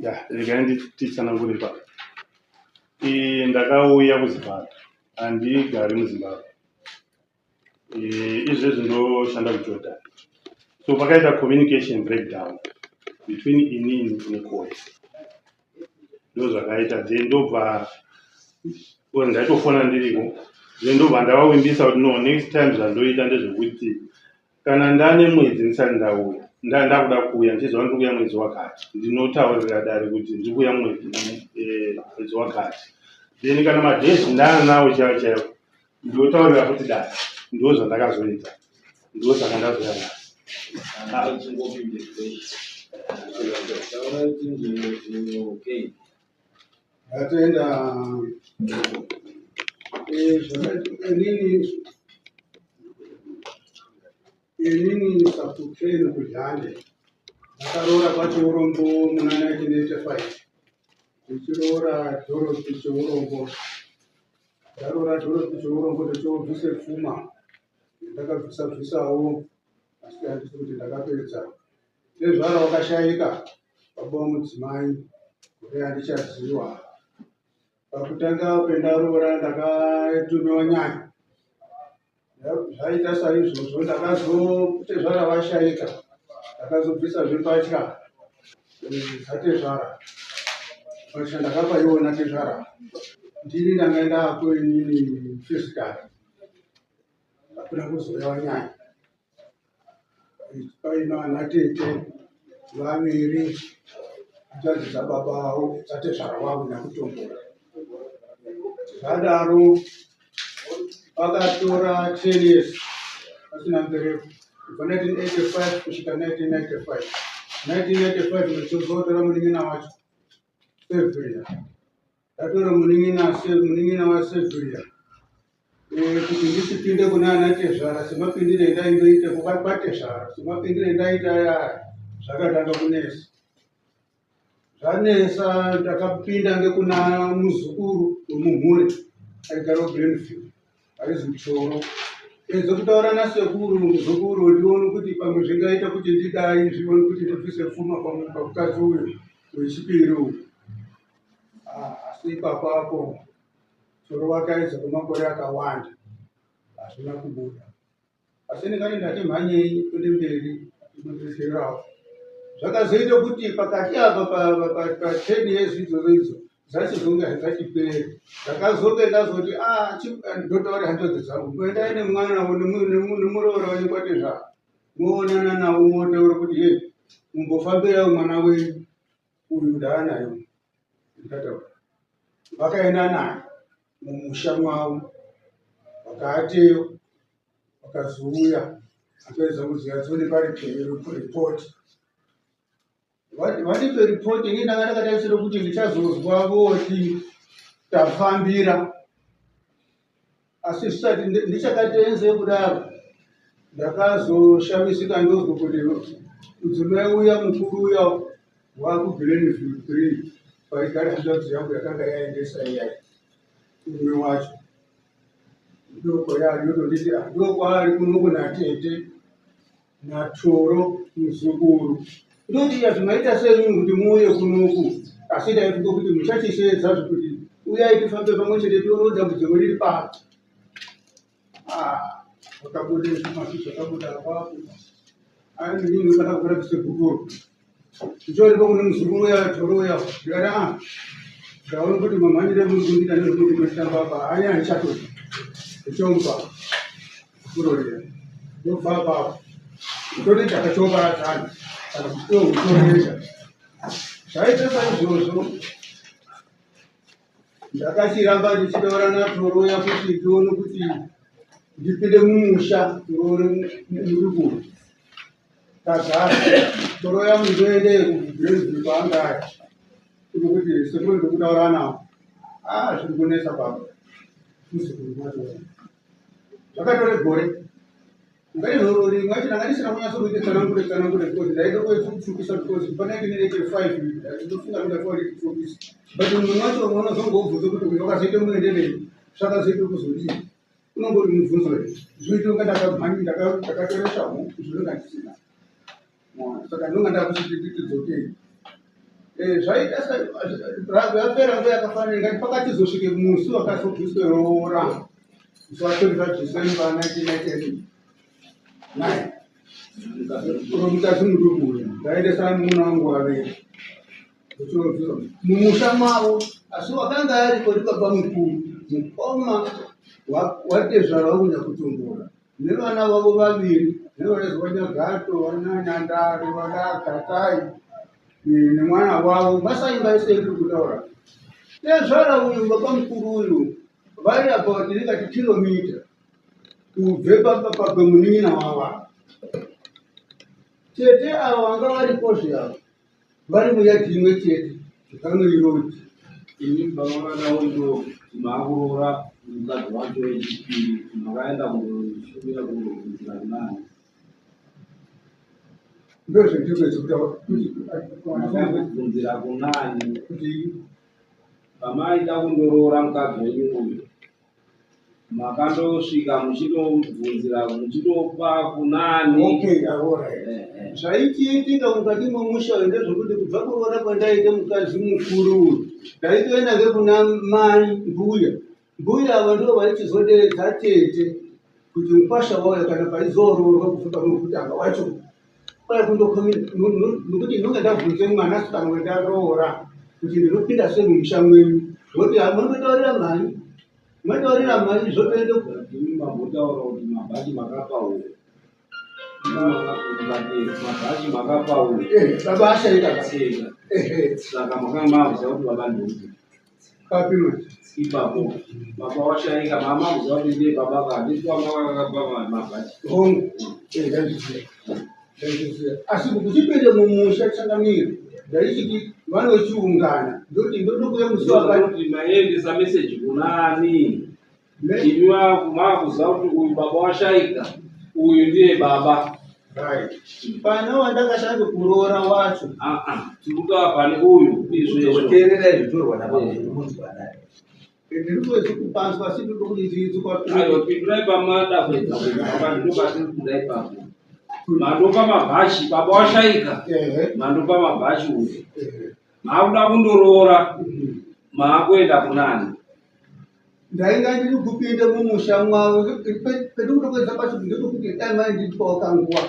Ya, regai nditsanangure ipapo. Ndakauya kuZimbabwe, handigari muZimbabwe. Izvezvi ndoshanda kuJordan. So pakaita communication breakdown between inini necourt, ndozvakaita. Then ndobva ndaitofona ndiriko, then ndobva ndavavimbisa kuti no, next time zvandoita ndezvekuti kana ndane mwedzi ndisati ndauya, ndakuda kuuya, ndichiziva ndiri kuuya mwedzi wakati, ndinotaurira dare kuti ndiri kuuya mwedzi wakati. Then kana madays ndaanawo chaivo chaivo, ndinotaurira futi dare. Ndo zvandakazoita, ndo saka ndazoya nhasi. Chingopinde fresh. Taura chinje, okay. Ndatenda. Inini Sakuteni Kudlande, ndakaroora kwaChiurombo muna 1985, ndichiroora Dorothy Chiurombo. Ndaroora Dorothy Chiurombo, ndichobvise pfuma. Ndakabvisa bvisawo, asi handisi kuti ndakapedza. Tezvara wakashaika, baba wamudzimai, gore handichaziva. Pakutanga pendaroora ndakatumiwa nyaya. Zvaita saizvozvo, ndakazotezvara vashaika, ndakazobvisa zvembatya dzatezvara. Mbatya ndakapa iwona tezvara, ndini ndanga ndako inini physically, hakuna kuzouya wanyaya. Paina ana tete vaviri, hanzvadzi dzababa vavo, dzatezvara wavo nyakutombora. Zvadaro vakatora 10 years vasina mbereko, kubva 1985 kusvika 1995. 1995 ndochozotora munin'ina wacho Sevria. Ndatora munin'ina waSevria kuti ndisipinde kuna ana tezvara semapindire endaindoita kwatezvara, semapindire endaita aya, zvakatanga kunesa. Zvanesa, ndakapinda ngekuna muzukuru wemumhuri aigara kuGlenview, aizi Muchoro. Edze kutaura nasekuru muzukuru, ndione kuti pamwe zvingaita kuti ndidai, zvione kuti ndibvise pfuma pamukadzi uyu wechipiri uyu. Ah, asi ipapo apo Choro wakaedza kwemakore akawanda, hazvina kubuda. Asi ndingati ndati mhanyei kuende mberi inoregererawo. Zvakazoita kuti pakati apa pa10 years idzodzo idzo dzachizonge hadzachiperi. Ndakazonge ndazoti, ah, ndotaura hanzvadzi dzangu, mboendai nemwana nemuroora wenyu kwatezvara, moonana navo, motaura kuti ye mumbofambirawo mwana wenyu uyu ndaanayo. Ndikataura, vakaenda naye mumusha mwavo, vakaateyo, vakazouya hanzvadzi dzangu dziya dzondipa ripoti. Vandipe ripoti, ini ndanga ndakatarisira kuti ndichazozwa voti tafambira, asi zvisati ndichakatenze kudaro, ndakazoshamisika ndozwa kuti mudzimai uya mukuru uya wakuGlenview 3, paigara hanzvadzi yangu yakanga yaendesa iyai umwe wacho, ndokwaari yotonditi, "Ah, ndokwaari kuno kuna tete naToro muzukuru." Ndoti, iya, zvimaita sei kuti muuye kunoku? Asi ndaifunga kuti muchachisheedza zvekuti uyai tifambe pamwe chete, tione dambudziko riri papi. Ah, zvakabuda zvimasi, zvakabuda apapo. Ai, inini ndinofanira kupera kusegupuro ndichoripo kune muzukuru uya Toro uya. Ndikati, ah, ndaona kuti mamhanyire muri kundiita nezvekuti kunotamba apa, aya handichatoti ndichomupa gupuro riya. Ndobva apapo toti takachoparadzana kana kuti tohutoreza. Zvaita saizvozvo, ndakachiramba ndichitaura naToro uya kuti ndione kuti ndipinde mumusha muroore murikuru. Tagara toro yangu, ndoende kuGlenview kwaanga ari kuti sekuru ndikutaura nawo. Ah, zviri kunetsa baba, muzukuru wacho. Zvakatore gore ngaizorori rimwe acho ndanga ndisina kunyatsokuita tsanangure tsanangure, because ndaida kuipfupisa, because pa 1985 ndinofunga ndingatora kupfupisa, but mumwe wacho unozongobvunza kuti uyu wakazoita muenderei, zvakazoita kuzodii, unongori mubvunzo here. Zvinoita kunga ndakamhanyi, ndakatore shamhu, zvinonga ndisina. Saka ndinonga ndakuchiti tidzokei. Zvaita yapera nguva yakafanira ngati pakatizosvike musi wakazobviswe roora musi wa 25 December 1999 uno mukadzi muduku uyu ndaendesa mumuna wangu waviri kuchinobviswa mumusha mavo, asi wakanga ariko ndibaba mukuru mukoma watezvara wangu Nyakutumbura nevana vavo vaviri nevanezi vaNyagato, vana Nyandare, vana Gatai nemwana wavo masaimba ese ndiri kutaura. Tezvara uyu baba mukuru uyu vari about ndingati kilomita kubve pamunin'ina wavo. Tete ava vanga varikozve ava vari muyadhi imwe chete family road. Ini baba vakaondo maakuroora mukadzi wacho wechipiri, makaenda kunoshumira kunzira kunani? Ndozvendiri kutaura. Makambobvunzira kunani? Kuti pamaida kundoroora mukadzi wenyu uyu, makandosvika muchindobvunzira muchindopa kunani? Okay, alright. Zvaichiitika mukati memusha uyu ndezvekuti kubva kuroora kwandaita mukadzi mukuru uyu, ndaitoenda ngekuna mai mbuya. Mbuya ava ndivo vaichizodeedza tete kuti mukwasha wauya kana paizoroorwa kubva pamwe wacho kwai kundokomi, nokuti ndinonge ndabvunze mwanasikana wendaroora kuti ndinopinda sei mumusha mwenyu, voti hamundotaurira mhani, mataurira mhani zvotoende. Imi mambotaura kuti mabhachi makapa uyu, mabhachi makapa uyu. Baba ashaika. Tsega. Ehe. Saka makanga makuziva kuti baba ndoupi? Papi manje? Ipapo baba washaika, mamakuziva kuti ndiye baba ka handiti wamakakapa mabhachi? Hongu, ndazviziva, ndazviziva, asi kuchipinde mumusha changamira ndaichiti vanochiungana, ndoti ndotokuya musi wakati. Kuti maiendesa meseji kunani? Imi makuziva kuti uyu baba washaika, uyu ndiye baba. Right, pana wandakatanga kuroora wacho. Aa, tiri kutaura pane uyu izvezvo. Teererai zvitorwa namunzwanai. Ndiri kuwezi kupanzwa, asi ndiri kuti ndiri Aiwa, pindurai pamada kuedza kupa, ndopatiri kuda ipapo. Mandopa mabhachi, baba washaika. Mandopa mabhachi uyu, maakuda kundoroora, maakuenda kunani? Ndainga ndiri kupinda mumusha mwavo pedikutokwedza pacho, ndekuti dai mai nditwawo kanguva.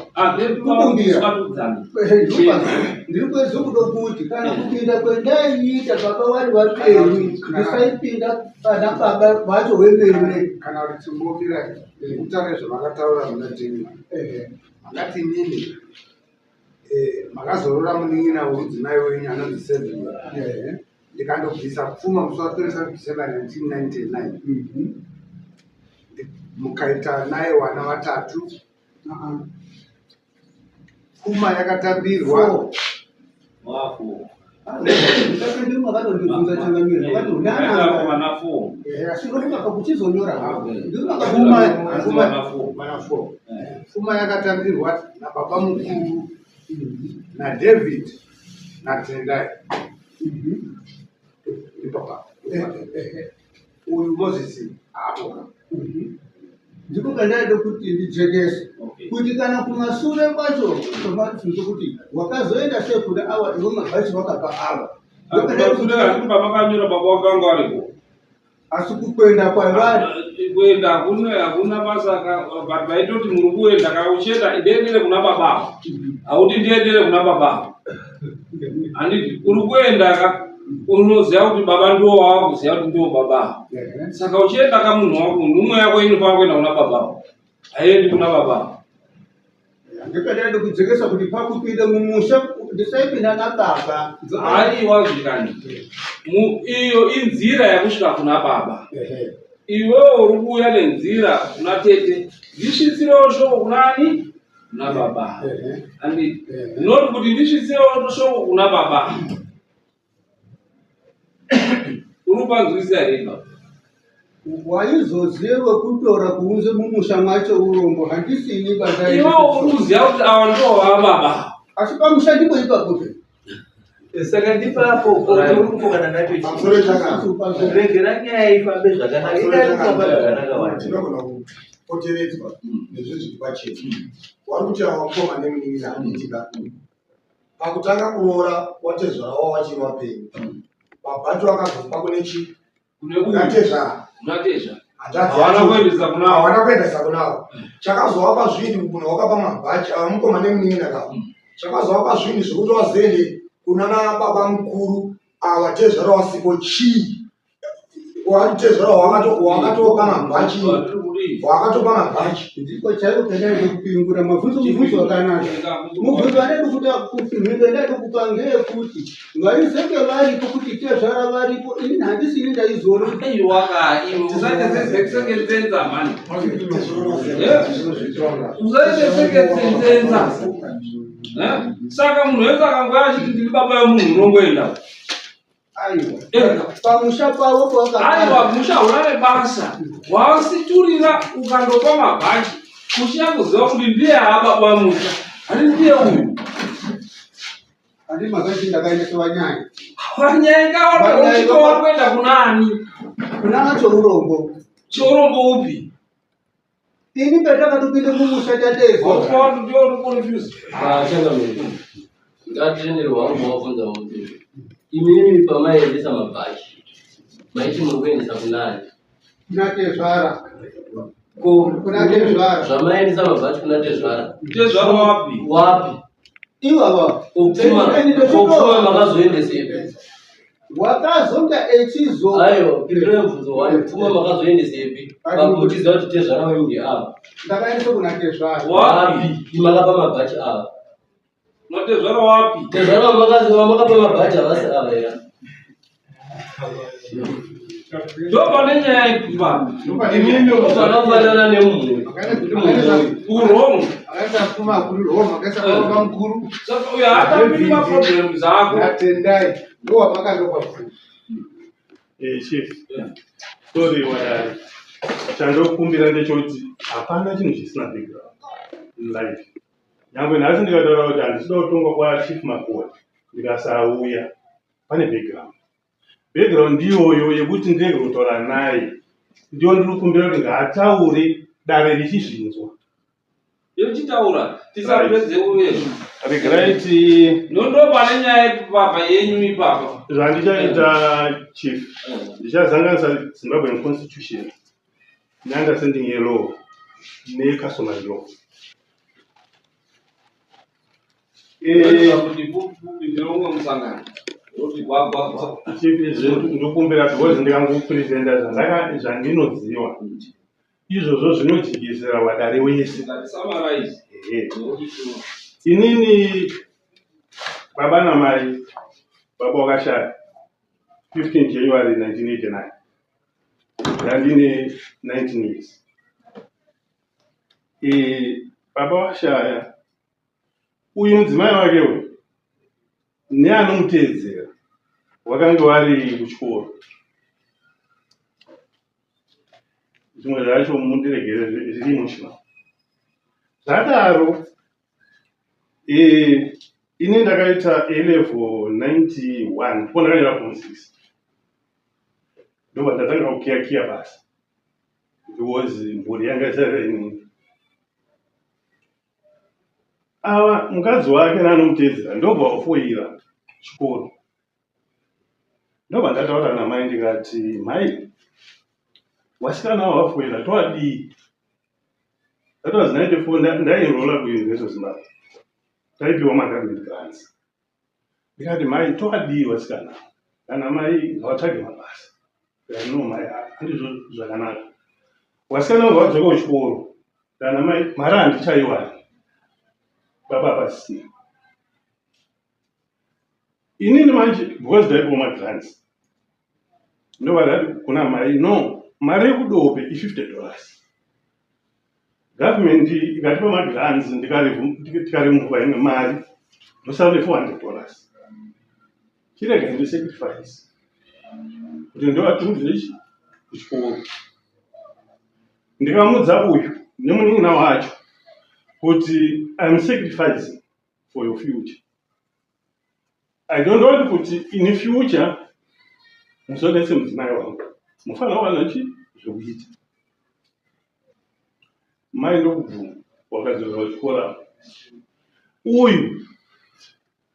Kukumbira. Kumbira. Ndiri kuedza kudo kuti kana kupinda kwendaiita baba vari vapenyu, ndisaipinda pana baba vacho wemene. Kana kuti timbomirai kutaura zvamakataura muna January. Makati nini makazorora munin'ina wemudzimai wenyu anonzi Seven, ndikandobvisa pfuma musi wa 27 December 1999, mukaita naye vana vatatu. Pfuma yakatambirwa. Wafo. Ndakapinda makatondibvunza changamire, makati unananga. Vana four. Asi ndofunga pakuchizonyora hapo. Pfuma Hanzi vana four. Vana four. Pfuma yakatambirwa nababa mukuru naDavid naTendai ipapa. Uyu Mozisi haapoka. Ndiko kandaida kuti ndijekese kuti kana kumasure kwacho tomatibvunze kuti wakazoenda sei kuna awa ivo mabhachi wakapa awa. Kumasure pamakanyora baba wakanga ariko. Asi kukwenda kwavari Kuenda hakuna basa but vaitoti muri kuenda, kana uchienda ndiendere kuna baba, hauti ndiendere kuna baba, handiti? Uri kuenda ka, unoziva kuti baba ndiwo wawakuziva kuti ndiwo baba. Saka uchienda ka, munhu wako, nhumwe yako inofanira kuenda kuna baba, haiendi kuna baba. Ndikadaida kujekesa kuti pakupinda mumusha ndisaipinda nababa. Haiwa, zvikani iyo inzira yekusvika kuna baba. Iwewo uri kuuya nenzira kuna tete, ndisvitsirewo shoko kunani? Kuna baba, handiti? Not kuti ndisvitsirewo shoko kuna baba. Uri kupanzwisisa here ipapo? Waizozive wekutora kuunze mumusha mwacho urombo handisini. Iwewo uri kuziva kuti ava ndo vababa. Asi pamusha ndipo ipapo pe. Saka ndipapo uri kupokana nacho. Pamusoro chakana. Regera nyaya ifambe zvakanaka, ingari kufamba zvakanaka wani. Tinogona kupoteredzwa nezvinhu zviri pachena. Wari kuti ava mukoma nemunin'ina, handitika? Pakutanga kuroora watezvara wavo vachiri vapenyu. Mabhachi wakazopa kune chi? Kune uyu. Kuna tezvara. Kuna tezvara. Hanzvadzi Hawana yacho. kuendesa kuna Hawana kuendesa kunavo. Chakazovapa zvinhu munhu wakapa mabhachi ava mukoma nemunin'ina kavo. Chakazovapa zvinhu zvekuti vazoende kuna baba mukuru ava tezvara wasiko chii? Watezvara wakatopa mabhachi. Wakatopa mabhachi. Ndiko chaiko pendaida kupingura mabvunzo mubvunzo wakanaka. Mubvunzo wandaida kuta kuti mhinduro yandaida kupa ngeyekuti vaizenge varipo kuti tezvara varipo ini handisi ini ndaizoona kuti Aiwa ka iwe usaite senge nzenza mani. Usaite senge nzenza. Eh? Saka munhu wese akangouya achiti ndiri baba vemunhu unongoenda. Aiwa. Eh. Pamusha pavo pavakagara. Aiwa musha hauna nebasa. Wasiturira ukandopa mabhachi uchiya kuziva kuti ndiye aababa musha. Hani ndiye uyu. Handi makaiti ndakaendesa vanyai. Wanyai Vanyai uchito wari kuenda kunani? Kuna Chourombo. Chourombo upi? Ini patakatopinda mumusha tatezo. Wakuwa ndiyo uri confused. Ah, changamire. Ngatitendere wangu wabvunza mubvunzo. Imimi pamaiendesa mabhachi, maiti muri kuendesa kunani? Kuna tezvara. Ko Kuna tezvara. Zvamaendesa mabhachi kuna tezvara. Tezvara wapi? Wapi? Ivava. Kopfuma kopfuma makazoendesepi? Wakazonga echizo. Aiwa, pindurai mubvunzo wani. Pfuma makazoendesepi? Pakuti kuti tezvara wenyu ndeava. Ndakaendesa kuna tezvara. Wapi? Wapi? Makapa mabhachi ava. Natezvara wapi? Tezvara vamakapa mabhachi havasi ava here? Ndopane nyaya ipi vanhu. Zvakafanana nemumwe. Kuti mumwe. Urong. Akaisa pfuma kuri Roma, akaisa baba mukuru. Saka uyo haatambiri maproblems ako. Natendai, ndo wamakandopa pfuma. Eh, chief sorry wadai chandokumbira ndechekuti hapana chinhu chisina background in life nyangwe nhasi ndikataura kuti handisida kutongwa kwachief Makore ndikasauya pane background background iyoyo yekuti ndirege kutaura naye ndiyo ndiri kukumbira kuti ngaataure dare richizvinzwa. Yochitaura tisapedze uye. Regerai ti Ndo pane nyaya ipapa yenyu ipapa. Zvandichaita chief, ndichazanganisa Zimbabwean constitution neunderstanding yelaw necustomary law. Kuti fupi ndinoumwe musangano. Roti gwa gwa gwa. Chief, ndokumbira because ndikangopresenta zvandinoziva izvozvo zvinojikisira wadare wese. Ngati summarize. Ehe. Inini baba namai, baba wakashaya 15 January 1989 ndandine 19 years. Baba washaya, uyu mudzimai wake uyu neanomuteedzera wakange vari kuchikoro. Zvimwe zvacho mundiregere zviri emotional. Zvadaro ini ndakaita A level 91 po ndakanyora form 6 ndobva ndatanga kukiyakiya basa because mhuri yanga isarira inini. Ava mukadzi wake naanomuteedzera ndobva wafoira chikoro. Ndobva ndataura namai ndikati, "Mai, wasikana ava vafoira, toadii?" That was 94. Ndaienrola kuUniversity of Zimbabwe, taipiwa magovernment grants. Ndikati, "Mai, toadii vasikana ava?" Kana mai ngavatsvage mabasa. Ndikati, "No mai, handizvo zvakanaka. Vasikana vabva vadzoka kuchikoro." Kana mai, mari handichaiwani, baba hapasisina. Inini manje because ndaipiwa magrants, ndobva ndati kuna mai, "No, mari yekudope i$50. Government ikatipa magrants, tikaremuva imwe mari, ndosara ne$400. Chirega ndisacrifice kuti ndovatumidze ichi kuchikoro." Ndikamudza uyu nemunin'ina wacho kuti, "Im sacrificing for your future. I don't want kuti in future muzonetse mudzimai wangu. Mufanira kuwana chi zvekuita." Mai ndokubvuma, wakadzoka kuchikoro. Uyu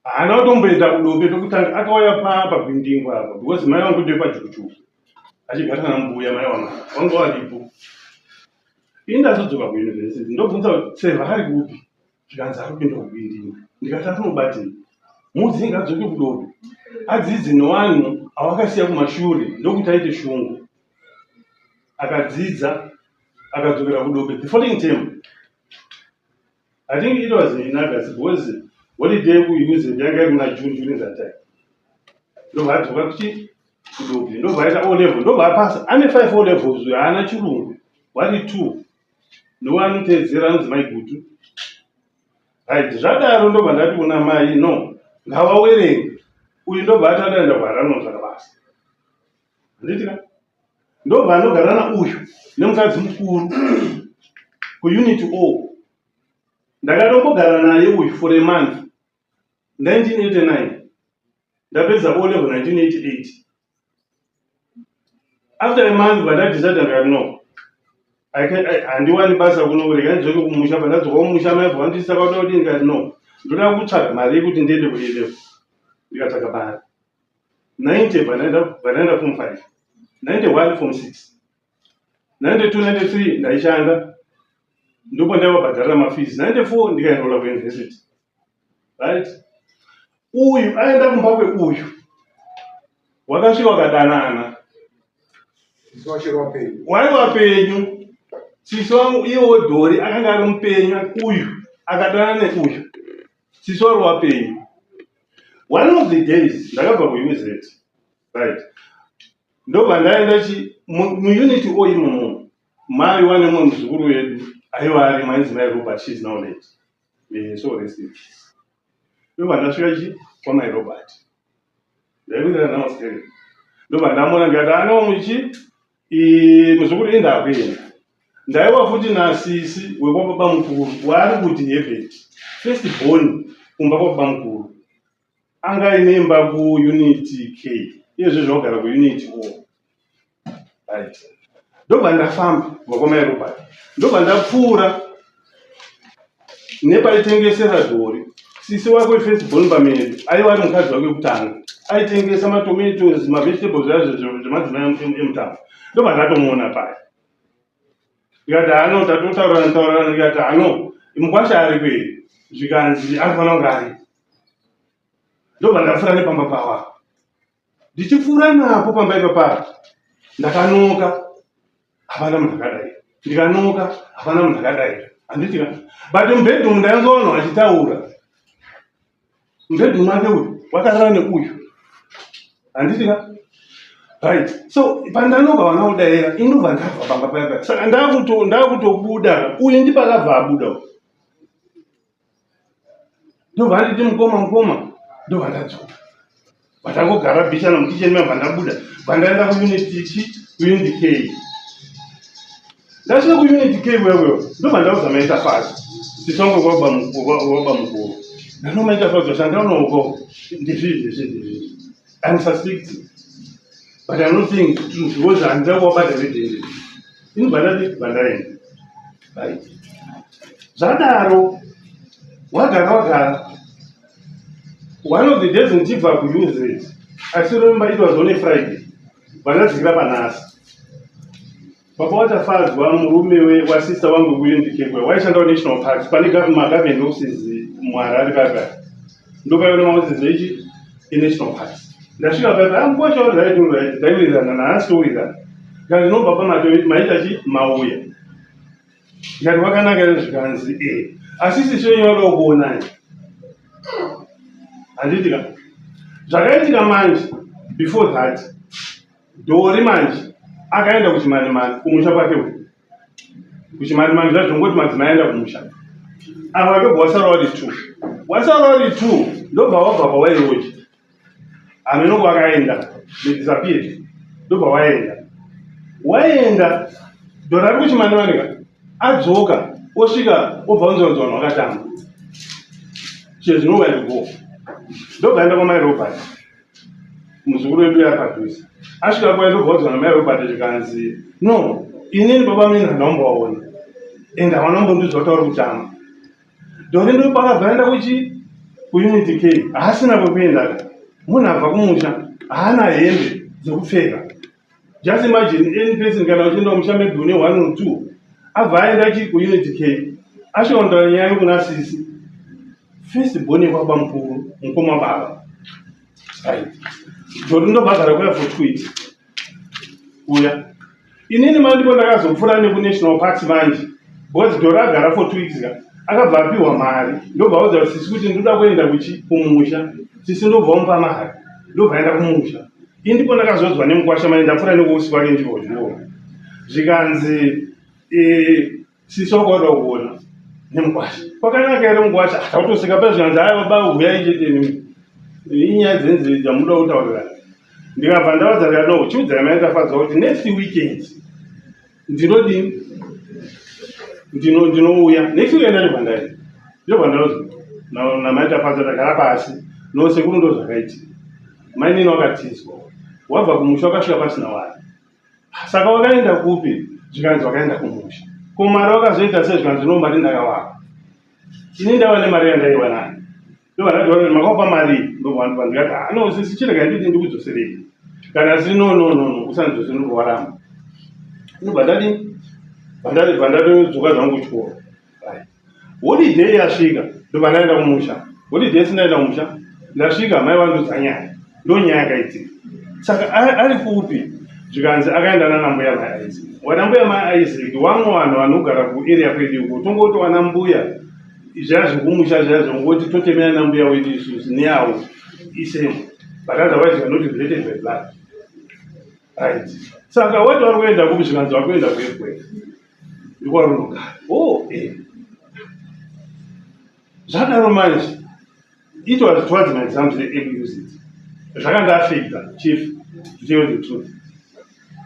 Haana kutomboenda kudope pekutanga, akauya pagwindingwa apa because mai vangu ndive pajukujuku achigara nambuya mai vangu vanga varipo. Ini ndazodzoka kuuniversity ndobvunza kuti Seva ari kupi, zvikanzi ari kuenda kugwindingwa. Ndikati anobatei? Mudzi ngadzoke kudope adzidze nevanhu awakasiya kumashure ndokuti aite shungu. Akadzidza akadzokera kudope the following term. I think it was in August because holiday kuUZ yanga iri muna June during that time. Ndobva adzoka kuchi kudobi ndobva aita O level ndobva apasa ane 5 O levels uyo haana chirungu wari 2 ndowaanoteedzera anonzi Mai Gutu. Right zvadaro ndobva ndati kuna mai no ngavawerenge uyu ndobva ati adaenda kuHarare unotsvaka basa. Handiti ka? Ndobva anogara nauyu nemukadzi mukuru kuunit O. Ndakatombogara naye uyu for a month 1989 ndapedza O level 1988. After a month vandadecide ndikati no handiwani basa kuno rega ndidzoke kumusha. Pandadzoka kumusha mai bva vanditi saka uda kudii ndikati no ndoda kutsvaga mari yekuti ndiende ku A level ndikatsvaga mari 90 bva ndaenda form 5 91 form 6 92 93 ndaishanda ndipo ndaivabhadharira mafees 94 ndikaenrola kuuniversity right uyu aenda kumba kweuyu wakasvika wakadanana waiva penyu sisi wangu iyewo dhori akanga ari mupenyu uyu akadanana neuyu sisi wari wapenyu one of the days ndakabva kuUZ right ndobva ndaenda chi muunit O imomo mai wane mumwe muzukuru wedu aiva arimo ainzi mai Robert she is now late may so rest in peace ndobva ndasvika chi kwamai Robert ndaiwirirana nawo stere ndobva ndamuona ndikati ano muchi muzukuru indakuenda ndaiwa futi nasisi wekwababa mukuru waari kuti Herbert first born kumba kwababa mukuru anga aine imba kuunit K iyezve zvakugara kuunit O right ndobva ndafamba kubva kwamai Robert ndobva ndapfuura nepaitengesera dhori sisi wake first born pamedu aiva ari mukadzi wake wekutanga aitengesa matomatoes mavegetables azvo zvemadzimai emutambo ndobva ndatomuona paya ndikati hano tatotaurirana taurirana ndikati hano mukwasha ari kweri zvikanzi anofanira kunge ari ndobva ndapfuura nepamba pava ndichipfuura napo pamba ipapa ndakanoka hapana munhu akadai ndikanoka hapana munhu akadai handiti ka but mubedroom ndainzwa vanhu vachitaura mubedroom make uyu wakarara neuyu handiti ka right so pandanoka vana kudaira indobva ndabva pamba paya paya saka ndakutobuda uyu ndipakabva abuda uyu ndobva nditi mukoma mukoma ndobva ndadzoka vatangogara bhichana mukicheni mabva ndabuda bva ndaenda kuunit chi kuunit K ndasvika kuunit K wewewo ndobva ndaudza maita fazi sisongo kwababa mukuru ndanomaita fazi vashandaonoko ndizvizvi ndizvizvi ndizvizvi I'm suspecting but I'm not saying truth because handida kuwabata redende inobva ndati bva ndaenda right zvadaro wagara wagara one of the days ndichibva kuUZ asi remember it was on a Friday vandadzikira panasi baba watafadzwa murume wasista wangu kuindikekwe waishanda kunational parks pane magovernment offices muHarare paipai ndopaiva nemaoffices echi enational parks ndasvika paipai amukosha right right ndaiwirirana naasi towirirana ndikati no baba maita chi mauya ndikati wakanaka ere zvikanzi e asi sisi wenyu vada kuonai handiti ka zvakaitika manje before that dhori manje akaenda kuchimanimani kumusha kwake uku kuchimanimani zvazvongoti madzimai aenda kumusha ava ndobva wasara wari two wasara wari two ndobva wabva pawairoji hameno kwakaenda they disappeared ndobva waenda waenda dhori ari kuchimanimani ka adzoka osvika obva unzwa kunzi vanhu vakatamba she has nowhere to go ndobva aenda kwamai Robert muzukuru wedu yapadhuze asvika kwaye ndobva udzwa namai Robert zvikanzi no inini baba mini handambovaona and havana kumbondiudza kuti vari kutamba dhori ndopakabva aenda kuchi Kuunit K haasina kwekuenda ka. Munhu abva kumusha haana hembe dzekupfeka. Just imagine any person kana uchienda kumusha maybe une one or two abva aenda chi kuunit K asvika kutaura nyaya yekuna sisi first born yekwababa mukuru mukoma baba right Jori ndobhadhara kuya for 2 weeks kuya inini manje ndipo ndakazopfuura nekunational parks manje because Dora agara for 2 weeks ka akabva apiwa mari ndobva audza sisi kuti ndoda kuenda kuchi kumusha sisi ndobva wamupa mari ndobva aenda kumusha ini ndipo ndakazodzwa nemukwasha manje ndapfuura nekuusi kwake ndiko zvikanzi eh, sisi wako wada kuona nemukwasha kwakanaka here mukwasha takutosvika pa zvikanzi aya baba huyai chete inyaya dzenzi dzamuda kutaurirana ndikabva ndaudza ndikati no chiudzai mai Tafadzwa kuti next weekend ndinodini ndinouya next weekend ndobva ndaenda ndobva ndaudzwa namai Tafadzwa tagara pasi no sekuru ndo zvakaitika mainini wakatizwa wabva kumusha wakasvika pasina wani saka wakaenda kupi zvikanzi wakaenda kumusha ko mari wakazoita sei zvikanzi no mari ndakawapa ini ndava nemari yandaiwa nayo ndobva ndati vari makaupa mari ndobva ndikati ah no sisi chirega nditi ndikudzoserei kana si no no no no usandidzosere ndobva waramba ndobva ndati bva ndatodzoka zvangu kuchikoro holiday yasvika ndobva ndaenda kumusha holiday sindaenda kumusha ndasvika mai vandiudza nyaya ndo nyaya yakaitika saka ari kupi zvikanzi akaenda nana mbuya mai Isaac wana mbuya mai Isaac wamwe vanhu vanogara kuarea kwedu uko tongotowana mbuya zviya zvekumusha zviya zvongoti totemera nambuya wedu isusu neavo isame but otherwise we are not related by blood right saka wati vari kuenda kupi zvikanzi vari kuenda kuepworth ndikwarunogara oh eh zvadaro manje it was towards my exams ekuUZ zvakandiafecta chief to tell the truth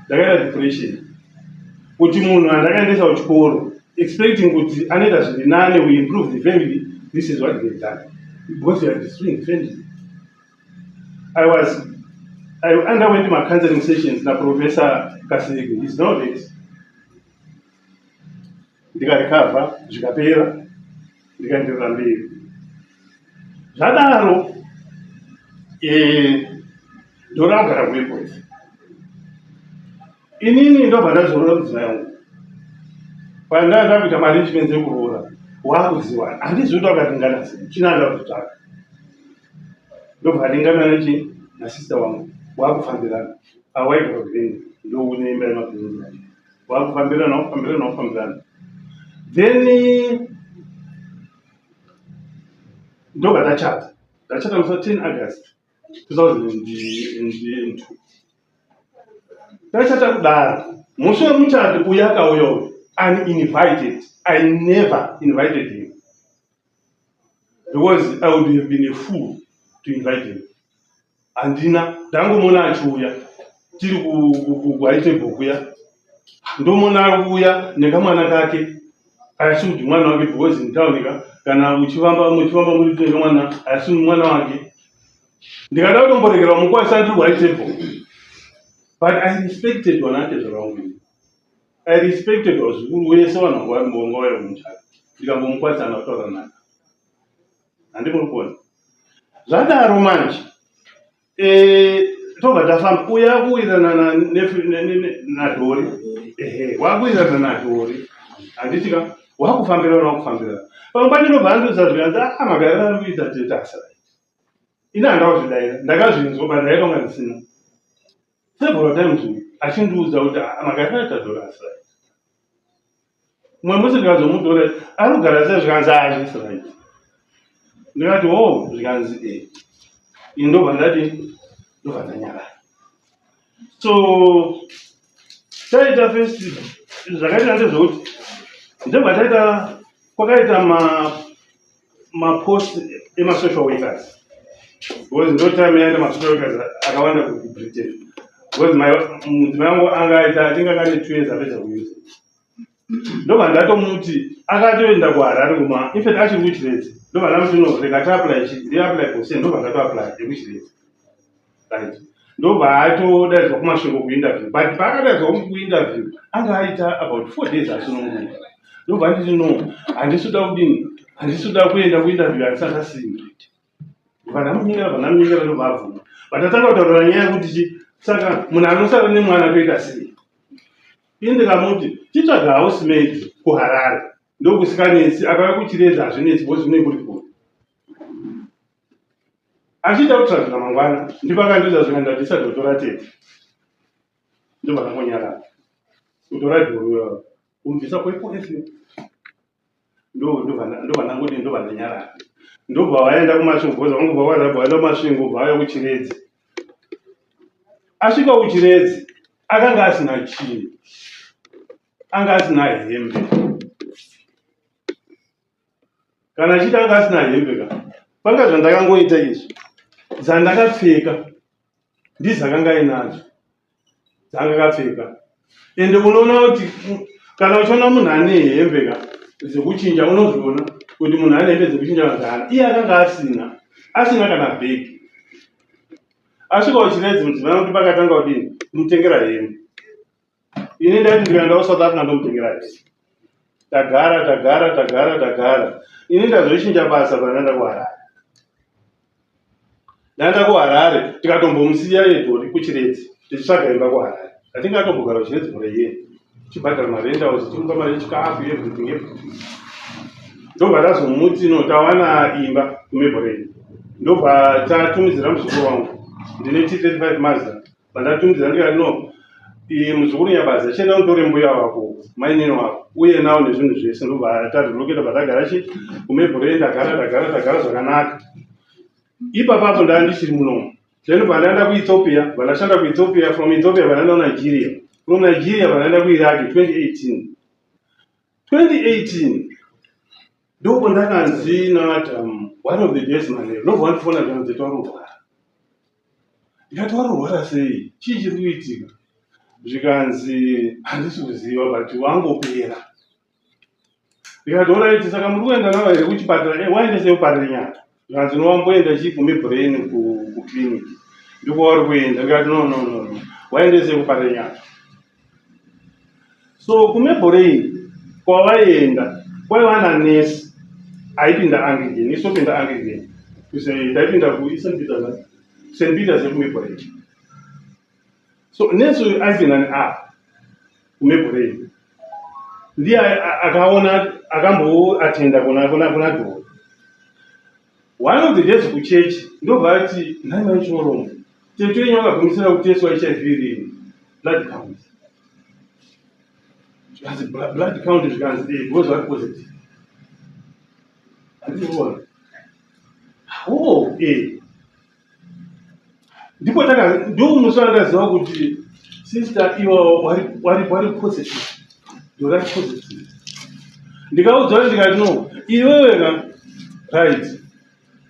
ndakaita depression kuti munhu andakaendesa kuchikoro expecting kuti anoita zviri nane we improve the family this is what they've done because you are destroying the family I underwent my counseling sessions na Professor Kasege. He's now late. Ndikarecover zvikapera ndikaenderera mberi. Zvadaro ndoragara kuEpworth. Inini ndobva ndazoroora mudzimai wangu. Pandanga ndakuita maarrangements ekuroora wakuziwa handizivi kuti wakaringana sei china ndakutsvaka ndobva aringana nechi nasista wangu wakufambirana awaigara kuvenga ndoune imba yemabhizinesi yacho wakufambirana wakufambirana wakufambirana then ndobva tachata ndachata musi wa 10 August 2002 tachata kudaro musi wemuchato uyu akauya uyu uninvited I never invited him because I would have been a fool to invite him handina ndangomuona achiuya tiri kuhigh table kuya ndomuona ari kuuya nekamwana kake asi kuti mwana wake because mutauni ka kana uchivamba muchivamba muri nekamwana asi mwana wake ndikada kutomborekera mukwasha ndiri kuhigh table but I respected vanatezvara vangu I respected vazukuru wese vanhu vanga vauya kumuchato ndikambomukwadzana kutaura naye handimuri kuona zvadaro manje tobva tafamba uya kuwirirana nadhori ehe wakuwirirana nadhori handiti ka wakufambirana wakufambirana pamwe pacho ndobva andiudza zvikanzi a magariro ari kuita tete asara ini handakuzvidaira ndakazvinzwa but ndaita kunga ndisina several times uyu achindiudza kuti magariro aita dhori asira mumwe musi ndikazomutora ari kugara sei zvikanzi azvisi right ndikati o zvikanzi e ini ndobva ndati ndobva ndanyarara so taita first zvakaita ndezvekuti ndobva taita kwakaita mapost emasocial workers because ndo time yaita masocial workers akawanda kuBritain because mudzimai wangu anga aita atinge akane 2 years apedza kuUZ ndobva ndatomuti akatoenda kuHarare kuma infact achiri kuChiredzi ndobva ndamuti no rega tiapply ndiapply pose ndobva ndatoapply yekuChiredzi right ndobva atodaidzwa kuMasvingo kuinterview but paakadaidzwa kuinterview anga aita about 4 days asununguka ndobva nditi no handisi kuda kudini handisi kuda kuenda kuinterview handisati asimba. Vanamunyengera, vanamunyengera, ndobva abvuma. Vatatanga kutaurira nyaya yekuti chi saka munhu anosara nemwana toita sei? Ini ndikamuti chitsvaga housemaid kuHarare, ndokusikanetsi, akauya kuChiredzi hazvinetsi because zvinenge kuri kure. Achiita kutsvagira mangwana ndipo akandiudza zvika ndati isati kutora tete, ndobva ndangonyarara kutora dhoro kumubvisa kwepolisi, ndobva ndangoti ndobva ndanyarara, ndobva vaenda kuMasvingo because vangobva kwarabva vaenda kuMasvingo, bva vauya kuChiredzi. Asvika kuChiredzi akanga asina chinhu, anga asina hembe. Kana achiti anga asina hembe ka, panga zvandakangoita izvi dzandakapfeka ndizakanga ainadzo dzanga akapfeka. Ende unoona kuti kana uchiona munhu ane hembe ka dzekuchinja, unozviona kuti munhu ane hembe dzekuchinja kana iye akanga asina, asina kana bhegi. Asvika kuChiredzi, mudzimai kuti pakatanga kudini kumutengera hembe. Ini ndaiti ndikaenda kuSouth Africa ndomutengera hembe. Tagara, tagara, tagara, tagara. Ini ndazochinja basa pandaenda kuHarare. Ndaenda kuHarare tikatombomusiya yedhori kuChiredzi tichitsvaga imba kuHarare. Atinge atombogara kuChiredzi for a year, tichibhadhara marentals, tichimupa mari yechikafu, everything, everything. Ndobva tazomuti no, tawana imba kuMabelreign. Ndobva tatumidzira muzukuru wangu, ndine T35 Mazda. Vandatumidzira ndikati no, muzukuru Nyabazi achienda kundore mbuya wako, mainini wako, uye nawo nezvinhu zvese. Ndobva tarelocate, bva tagara chi kuMabelreign. Tagara, tagara, tagara zvakanaka. Ipapapo ndaa ndichiri munomu. Then bva ndaenda kuEthiopia, bva ndashanda kuEthiopia. From Ethiopia bva ndaenda kuNigeria, from Nigeria bva ndaenda kuIraq 2018. 2018 ndipo ndakanzi namadam one of the days manheru, ndobva wandifona zvanzi twarurwara. Ndikati warurwara sei? Chii chiri kuitika? Zvikanzi handisi kuziva, but wangopera. Ndikati alright, saka muri kuenda navo here kuchipatara? Waendesei kuParirenyatwa? Zvikanzi nowamboenda chii kuMabelreign kuclinic, ndiko wauri kuenda. Ndikati no, no, no, no, waendesei kuParirenyatwa. So kuMabelreign kwavaienda kwaiva nanesi aipinda Anglican, isopinda Anglican, taipinda kuSt Peters, St Peters yekuMabelreign. So nesi uyu aipinda neapa kuMabelreign, ndiye akaona akamboatenda kuna Dhori. One of the days kuchechi ndobva ati, "Nhai mai Choromo, tete yenyu akagumisira kuteswa HIV rini, blood count?" Zvikanzi blood count? Zvikanzi eh, because vari positive. Handikuona. Oh, eh, ndipo taka ndo musi wandaziva kuti sister iwawo wari positive, ndori positive. Ndikaudzwa kuti, ndikati no, iwewe ka, right,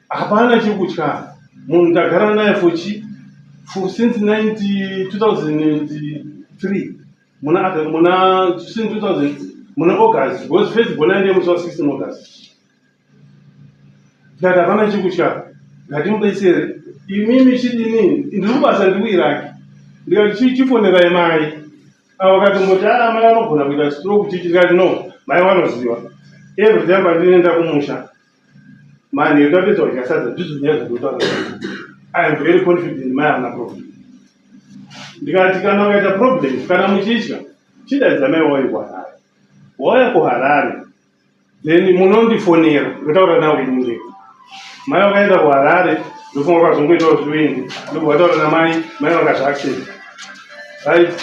hapana chekutya. Munhu tagara naye for chi for since 90 2003, muna since 2000 muna August, because first born ndiye musi wa 16 August. Ndikati hapana chekutya, ngatimubetsere. Imimi chidini? Ndiri kubasa, ndiri kuIraki. Ndikati chifonerai mai avo. Vakatomboti aa, mai vanogona kuita stroke chichi. Ndikati no, mai vanoziva. Every time pandinoenda kumusha manheru tapedza kudya sadza, ndizvo nyaya zvandinotaura. I am very confident mai havana problem. Ndikati kana ukaita problem, kana muchitya, chidaidza mai wauye kuHarare. Wauya kuHarare, then munondifonera, ndotaura nawo ini ndega. Mai vakaenda kuHarare, ndofunga vakazongoitawo zviwindi, ndobva vataura namai. Mai vakazviaccept, right?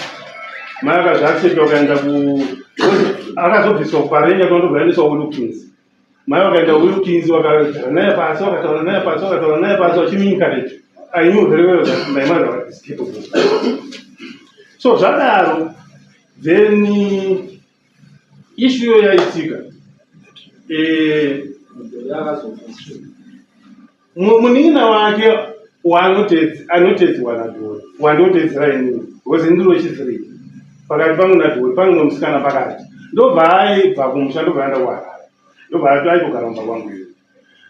Mai vakazviaccept, vakaenda ku akazobviswa kuParenya, ndobva aendeswa kuWilkins. Mai vakaenda kuWilkins, vakagara naye pasi, vakataura naye pasi, vakataura naye pasi vachimuencourage. I knew very well that my mother is capable. So zvadaro, then issue iyo yaitika, munin'ina wake anotedzwa naDhori, wandotedzera inini, because ndiro chi3 pakati pangu naDhori, pane mumwe musikana pakati. Ndobva aibva kumusha, ndobva aenda kuHarare, ndobva aitogara mumba kwangu iyo.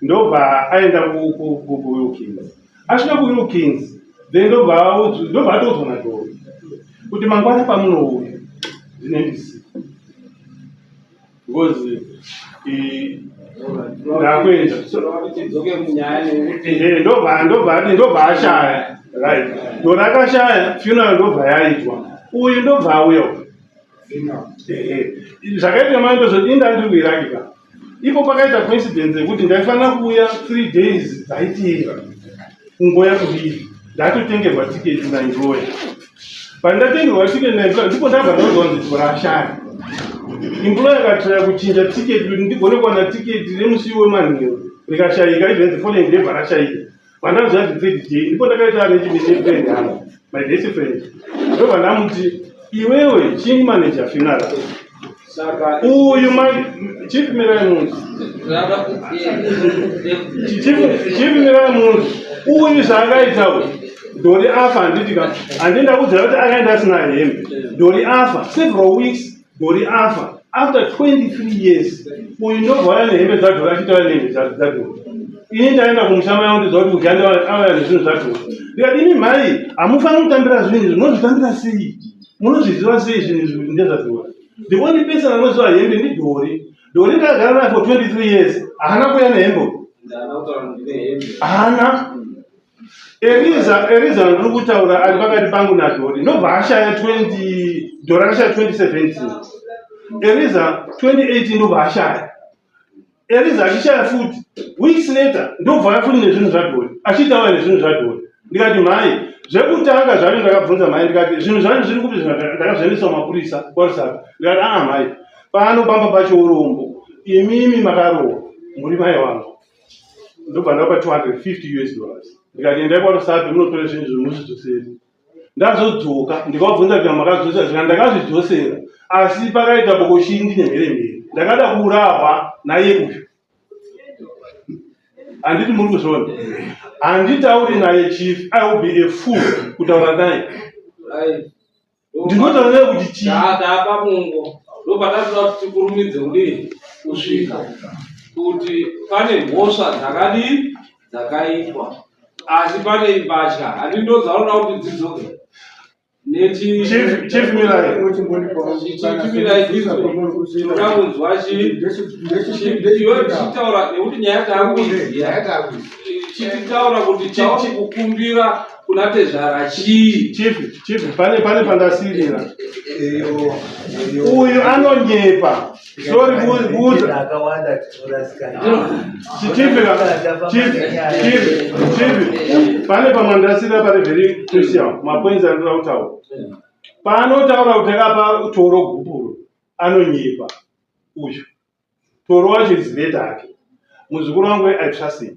Ndobva aenda kuWilkins. Asvika kuWilkins, then ndobva atoudzwa naDhori kuti mangwana pamunouya ndine ndisipo, because Ndakuenda. Ndobva ndobva ati ndobva ashaya. Right. Dora akashaya, funeral ndobva yaitwa. Uyu ndobva auya. Zvakaitika manje ndozvoti inda ndiri kuIraq ka. Ipo pakaita coincidence yekuti ndaifanira kuuya 3 days dzaiteera. Kungoya kudii. Ndatotengerwa ticket naEmployer. Pandatengerwa ticket naEmployer ndipo ndabva ndaudzwa kunzi Dora ashaya. Employer akatraya kuchinja ticket kuti ndigone kuwana ticket remusi wemanheru rikashayika even the following day rashayika. Pandanzwa the third day ndipo ndakaita arrangement nefriend yangu my best friend ndobva ndamuti iwewe chii manager funeral Saka uyu chief mirai munhu chief mirai munhu uyu zvaakaita uyu Dori afa handiti ka handinda kudzira kuti akaenda asina hembe. Dori afa several weeks Dori afa after 23 years uyu ndobva auya nehembe dzaDori achitauya nehembe dzaDori. Ini ndaenda kumusha mai vangu ndidza kuti uyu auya nezvinhu zvaDori. Ndikati imi mhai hamufaniri kutambira zvinhu izvi munozvitambira sei? Munozviziva sei zvinhu izvi kuti ndezvaDori? The only person anoziva hembe ndiDori. Dori ndakagara naye for 23 years haana kuuya nehembe. Haana. Eliza, Eliza ndiri kutaura ari pakati pangu naDori. Ndobva ashaya 20, Dori akashaya 2017. Eliza 2018 ndobva ashaya. Eliza achishaya futi. Weeks later ndobva auya futi nezvinhu zvaDori. Achiti auya nezvinhu zvaDori. Ndikati mhai, zvekutanga zvacho ndakabvunza mhai ndikati zvinhu zvacho zviri kupi ndakazviendesa kumapurisa kwaRusape. Ndikati aa mhai, pano pamba pacho urombo. Imimi makarohwa muri mai vangu. Ndobva ndapa 250 US dollars. Ndikati endai kwaRusape munotore zvinhu izvo muzvidzosere. Ndazodzoka ndikavabvunza kuti makadzosera zvika ndakazvidzosera asi pakaita bokoshindi nemheremhere ndakada kuurahwa naye uyu. Handiti muri kuzviona? Handitauri naye chief, I will be a fool kutaura naye. Ndinotaura naye kuti chii? Tapa mungo ndopatatoda kuti tikurumidze kudii kusvika kuti pane mhosva dzakadii dzakaitwa asi pane mbatya handi ndodzaoda kuti dzidzoke Chief Mirai. Chimirai tinoda kunzwa iwe tichitaura nekuti nyaya taakuiziya tichitaura kuti chauri kukumbira kuna tezvara chii. Chief, chief, pane pane pandasirira. Uyu anonyepa. Sorry kuuza. Akawanda tinorasikana. Chief, chief, chief, chief. Pane pamandasirira pari very crucial. Mapoints andinoda kutaura. Paanotaura kuti akapa toro gupuro anonyepa uyu. Toro wacho is later hake. Muzukuru wangu I trust him.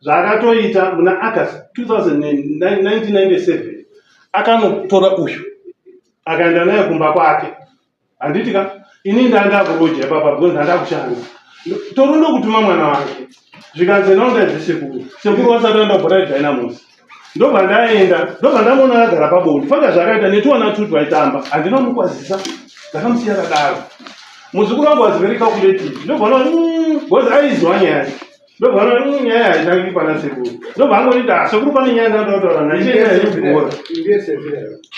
Zvaakatoita muna August 1997 akanotora uyu akaenda naye kumba kwake. Handiti ka ini ndanga kuroja ipapa because ndanga kushanda. Toro ndokutuma mwana wake. Zvikanzi naundaidze sekuru. Sekuru vasati vaenda kubhora reDynamos. Ndobva ndaenda, ndobva ndamuona akagara pabonde. Fanga zvakaita netuwana tu twaitamba. Handina kumukwazisa. Ndakamusiya akadaro. Muzukuru wangu was very calculative. Ndobva ndaona because aiziwa nyaya. Ndobva ndaona nyaya haitangi pana sekuru. Ndobva angonditi ah sekuru pane nyaya ndinoda kutaura naye. Chienda henyu kubhora.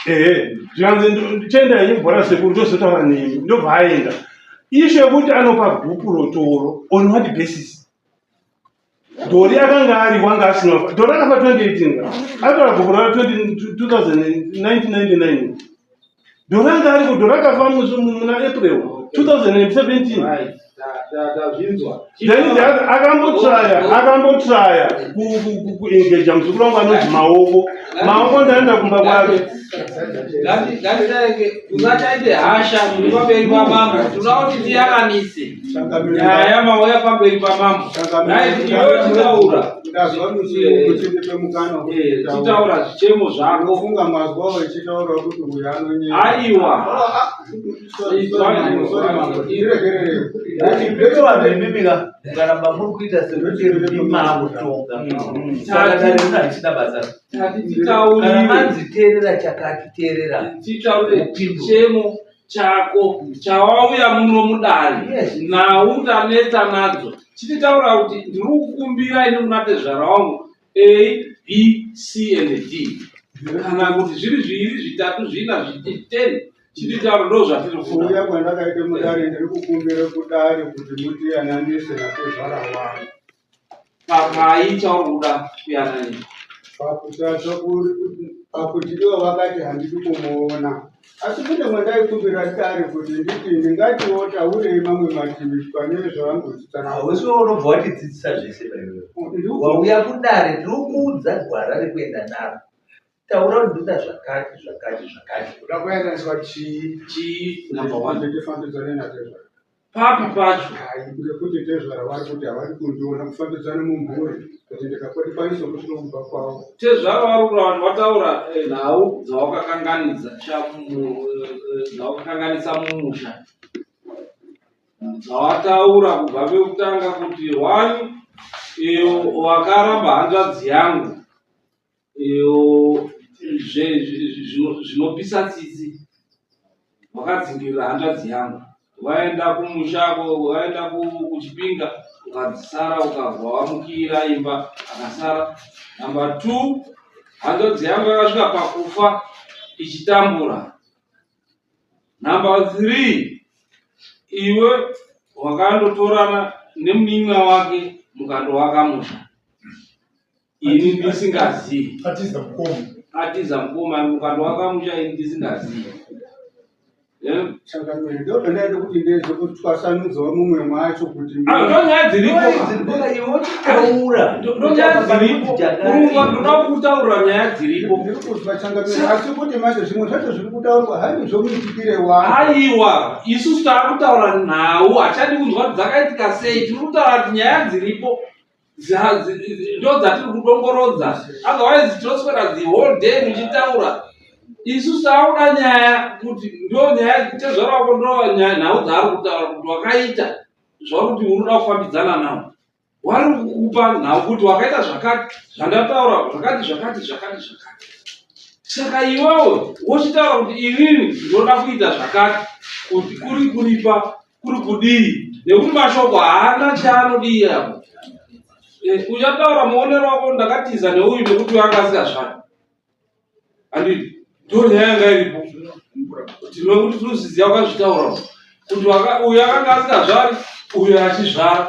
Ehe. Zvikanzi chienda henyu kubhora sekuru tozotaura nemi. Ndobva aenda. Ishu yekuti anopa gupuro toro on what basis? Dori akanga ari wanga asina kufa. Dori akafa 2018 ka. Atora gupuro ra 1999. Dori anga ari Dori akafa muna April 2017. Right. Tazvinzwa. Then the other akambotraya akambotraya kuengeja muzukuru wangu anonzi Maoko. Maoko ndaenda kumba kwake. Ngatidaike usataite hasha muri pamberi pamambo. Tinoda kuti tiyananise. Nyaya mauya pamberi pamambo. Right, iwewe chitaura. Ndazwa muchindipe mukana Chitaura zvichemo zvako. Ndofunga mazwa vachitaura kuti uyu anonyepa. Aiwa. Ndovamimimika mukaramba muri kuita sekuti ndimi makutonga. Saka dare rino harichina basa. Tati titaurire. Kana manzi teerera chakati teerera. Titaurire chichemo chako chawauya muno mudare. Yes. Nhau tanetsa nadzo. Chititaura kuti ndiri kukumbira ini kuna tezvara wangu A, B, C and D. Kana kuti zviri zviviri, zvitatu, zvina, zviti 10. Chititauro ndo zvatiri kuda. Kuuya kwandakaita mudare ndiri kukumbira kudare kuti mutiyananise natezvara wangu. Papai chauri kuda kuyananisa? Pakutadza pakuti ivo vakati handidi kumuona. Asi kune mwandaikumbira dare kuti nditi ndingatiwo taurei mamwe mativi pane zvavangodzitsana. Hausi wewe unobva watidzidzisa zvese paiwewe. Wauya kudare tiri kuudza gwara rekuenda naro. Taura kuti ndoda zvakati zvakati zvakati. Kuda kuyandaniswa chii? Chii number one. Kuti tifambidzane natezvara. Papi pacho? Hai, ngekuti tezvara vari kuti havadi kundiona kufambidzana mumhuri kuti ndikakwanisa kusvika kumba kwavo. Tezvara vari kura vanhu vataura eh, nhau dzawakakanganisa eh, dzawakakanganisa mumusha dzawataura kubva pekutanga kuti one eh, wakaramba hanzvadzi yangu zvinopisa tsitsi wakadzingirira hanzvadzi yangu waenda kumusha waenda kuchipinga ukasara ukabva wamukira imba akasara number two hanzvadzi yangu yakasvika pakufa ichitambura number three iwe wakandotorana nemunin'ina wake mukandowaka musha ini ndisingazii atiza mukoma atiza mukoma mukandowaka musha ini ndisingazii Eh? Changamire, ndopandaida kuti ndeze kutwasanudzawo mumwe mwacho kuti Ah, ndonyaya dziripo Iwe uchitaura. Ndonyaya dziripo kurungwa ndoda kutaura nyaya dziripo ndiri kuzwa changamire, asi kuti manje zvimwe zvacho zviri kutaurwa hani zvomuitikire wani. Aiwa isusu taakutaura nhau hachadi kunzwa kuti dzakaitika sei tiri kutaura kuti nyaya dziripo ndo dzatiri kudongorodza otherwise tinoswera the whole day muchitaura isu taakuda nyaya kuti ndo nyaya tezvara wako ndo nhau dzaari kutaura kuti wakaita zvakuti unoda kufambidzana nawo wari kukupa nhau kuti wakaita zvakati zvandataura zvakati zvakati zvakati zvakati saka iwewe wochitaura kuti inini ndinoda kuita zvakati kuti kuri kuripa kuri kudii nekuti mashoko haana chaanodii apo eh, uchataura muonero wako ndakatiza neuyu nekuti uyo anga asingazvari handiti ndo nyaya yanga iripo tinokuti tinozviziva wakazvitaura kuti uyu akanga asingazvari uyu achizvara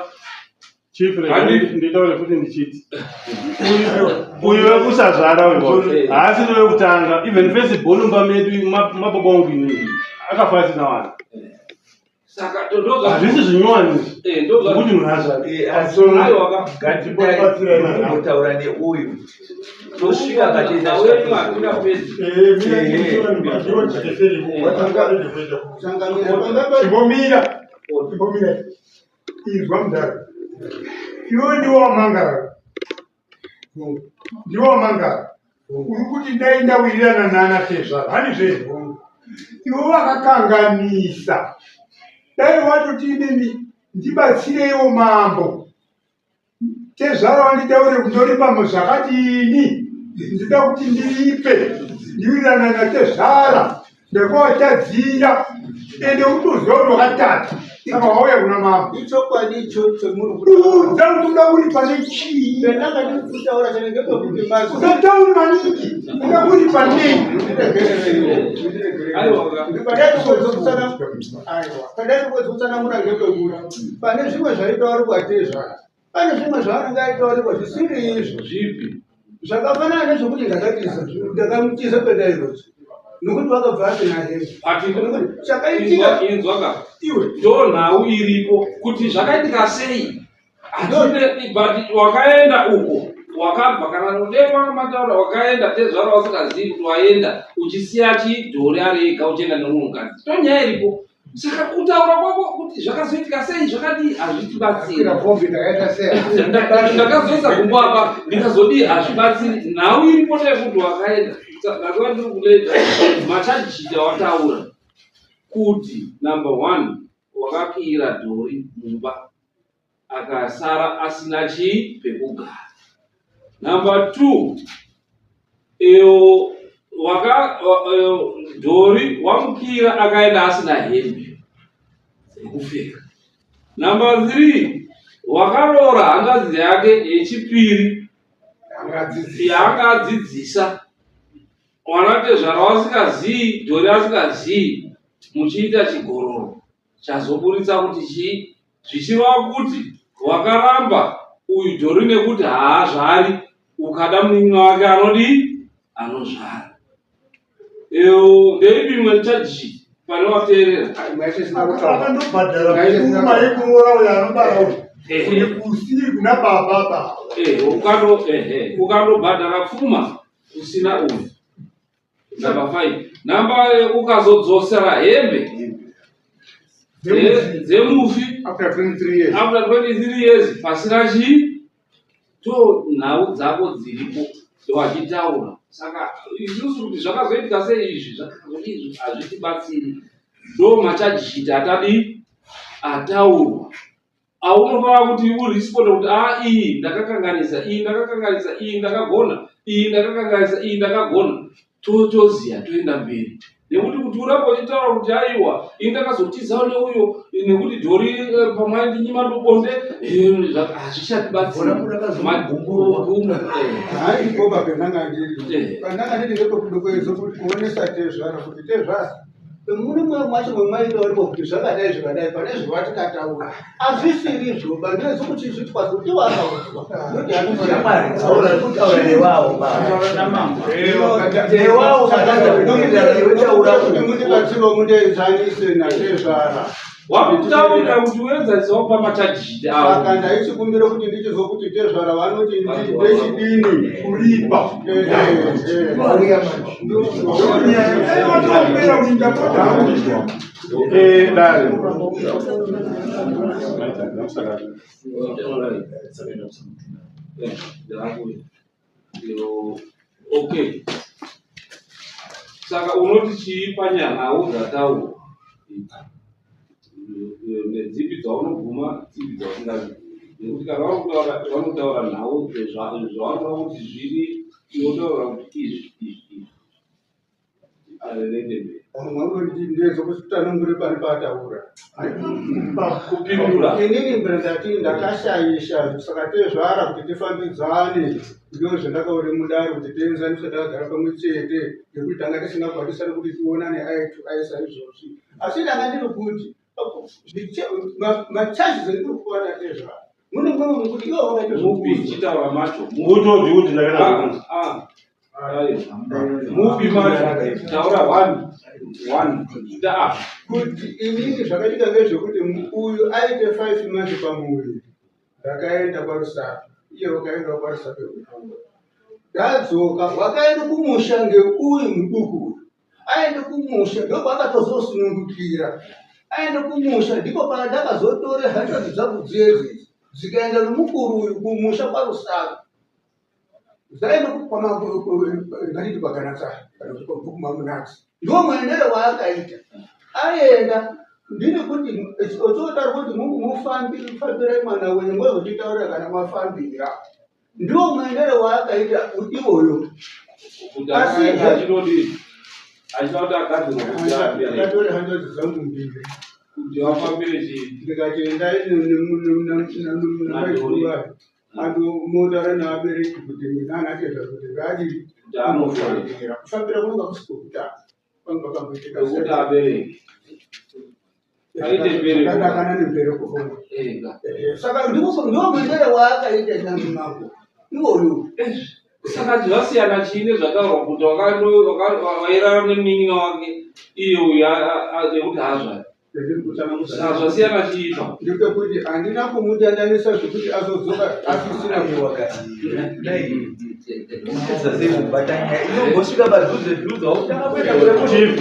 Chief, nditaure futi ndichiti uyu wekusazvara uyu haasi wekutanga even first born mumba medu mababa wangu inini akafa asina vana hazvisi zvinyowani izvi kuti munhu azvareatimbotaura neuyu tosvika pateimbomira imbomira Inzwa mudhara. Iwe ndiwe wamangara. Ndiwe wamangara. Uri kuti dai ndawirirana nana tezvara. Hani zve. Iwe wakakanganisa. Dai watoti inini ndibatsireiwo mambo. Tezvara wanditaure kundoripa zvakadini ndida kuti ndiripe ndiwirirana natezvara ndakawatadzira ende utoziva kuti wakatadza saka wauya kuna mambo Ichokwadi ichocho muri udza kuti uda kuripa nechii Ndanga ndiri kutaura chinenge pekuti mazwi usatauri maningi uda kuripa nei Padai ngepekuti pane zvimwe zvaitaurwa tezvara pane zvimwe zvaanenge aitaurwa zvisiri izvo zvipi zvakafanana nezvekuti ndakatiza ndakamutiza pendairozi nokuti vakabva asina hembe chakaitika inzwa ka iwe ndo nhau iripo kuti zvakaitika sei Hatine but wakaenda uko wakabva kana nodekwa mataura wakaenda tezvara wasingazivi kuti waenda uchisiya chidhori ari ega uchienda nemumwe mukadzi to nyaya iripo saka kutaura kwako kuti zvakazoitika sei zvakadii hazvitibatsiri ndakazoisa gumbo apa ndikazodii hazvibatsiri nhau iripo ndeyekuti wakaenda ndakava ndiri kuleta machajita wataura kuti number one Wakakiira Dhori mumba akasara asina chii pekugara. Number 2 iyo waka Dhori wamukiira akaenda asina hembe dzekupfeka. Number 3 wakaroora hanzvadzi yake yechipiri yaanga adzidzisa wanatezvara wasingazii Dhori asingazii. Muchiita chigororo chazoburitsa kuti chii zvichireva kuti wakaramba uyu dhori nekuti haazvari ukada munin'ina wake anodii anozvara ndeipi imwe chaji pane wateerera akandobhadhara pfuma yekuroora uyo anobara uyu kune kusiri kuna baba baba ukandobhadhara pfuma kusina uyu Number 5. Number ukazodzosera hembe dzemufi after 23 years. After 23 years pasina chii to nhau dzako dziripo wachitaura saka isusu kuti zvakazoitika sei izvi zvakazodii hazvitibatsiri ndo machajishiti atadii ataurwa aunofanira kuti uresponde kuti a ah, iyi ndakakanganisa iyi ndakakanganisa iyi ndakagona iyi ndakakanganisa iyi ndakagona totoziya toenda mberi nekuti kuti urambe uchitaura kuti aiwa ini ndakazotizawo neuyo nekuti dhori eh, pamwe aindinyima ndobonde eh, hazvichatibatsirimagumo pendanga ndiri pandanga ndiri ndepekudokuedza kuonesa tezvara kuti tezvara Mune mwoyo mwacho mwemaita uripo kuti zvakadai zvakadai pane zvawatikataura azvisirizvo bandezi kuti zvitwazo iwo akaudzwa mutibatsiro mundienzanise natezvara wakutaurira kuti uenzanise wakupa machajiti avo saka ndaichikumbira kuti ndichizwa kuti tezvara vanoti ndechidini kuripa Dare. Okay. Saka unoti chii panyahau dzataurwa? Nedzipi dzaunobvuma, dzipi dzausingabvumi? Nekuti kana vanotaura vanotaura nhau zvavanoda kuti zviri, unotaura kuti izvi izvi izvi. Ndezvekutsanangura pane paataura kupindura inini mbere ndati ndakashaisha saka tezvara kuti tifambidzane ndo zvandakaure mudare kuti tienzaniswe takagara pamwe chete nekuti tanga tisingakwanisani kuti tionane eye to eye saizvozvi asi ndanga ndiri kuti macharges andiri kupiwa natezvara mune mumwe mukuti ivo vakaita mupi chitaura macho Mutodi kuti ndakaita Ah, ah. Mupi macho taura one one ita apa kuti inini zvakaitika ngezvekuti uyu aite five months pamuviri ndakaenda kwarusape iye wakaendawo kwarusape ndadzoka wakaenda kumusha ngeuyu muduku uyu aende kumusha ndokwaakatozosunungukira aende kumusha ndipo pandakazotore hanzvadzi dzangu dzedzi dzikaenda nomukuru uyu kumusha kwarusape Zvaenda ngatiti kwaGanatsa kana kuti kwabhuku mamunatsi ndiwo muendere waakaita aenda ndini kuti ochotaura kuti mufambire mwana wenyu mozonditaurira kana mafambira ndiwo muendere waakaita iwoyo asi achida kuti agadzirwe kuti afambire ndakatore hanzvadzi dzangu mbiri kuti vafambire chii ndikati endai namaiguru Antu motaura nevabereki kuti nana tezvara kuti ngaadii Kuti anofambira. kufambira kunonga kusi kwekutanga kwanga kwakamboitika Nekuti abereki. Aite mbereko. Zvakadakana nembereko hongu. Ega. Saka ndiwo ndiwo muendere waakaita namambo iwoyo. Saka zvasiyana chii nezvataurwa kuti wairara nemunin'ina wake iye uyu nekuti haazvari. Ndiri Zvasiyana chii ipapo? Ndepekuti handina kumutandanisa zvekuti azodzoka asisina inombosvika padhuze dhuze wautanga kuenda kure Chief,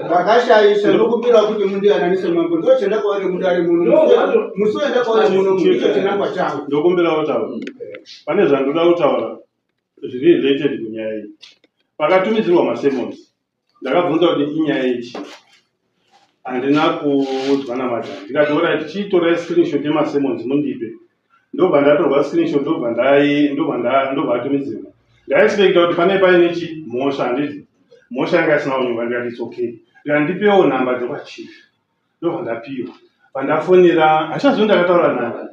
ndakashaisha ndokumbira kuti mundiyananise mambo ndochenda kwauri mudare muno musi wenda kwauri muno ndicho chinangwa changu ndokumbira kutaura. Pane zvandoda kutaura zviri related kunyaya iyi. Pakatumidzirwa masermons ndakabvunza kuti inyaya yechii handina kuudzwa namadam ndikati orit chiitorai screenshot yemasermons mundipe ndobva ndatorwa screenshot ndobva ndai ndobva nda ndobva atumidzirwa ndaexpecta kuti pane paine chi mhosva handiti mhosva yanga isina kunyorwa ndikati its okay ndikati ndipewo nhamba dzekwachief ndobva ndapiwa pandafonera handichazivi ndakataura naye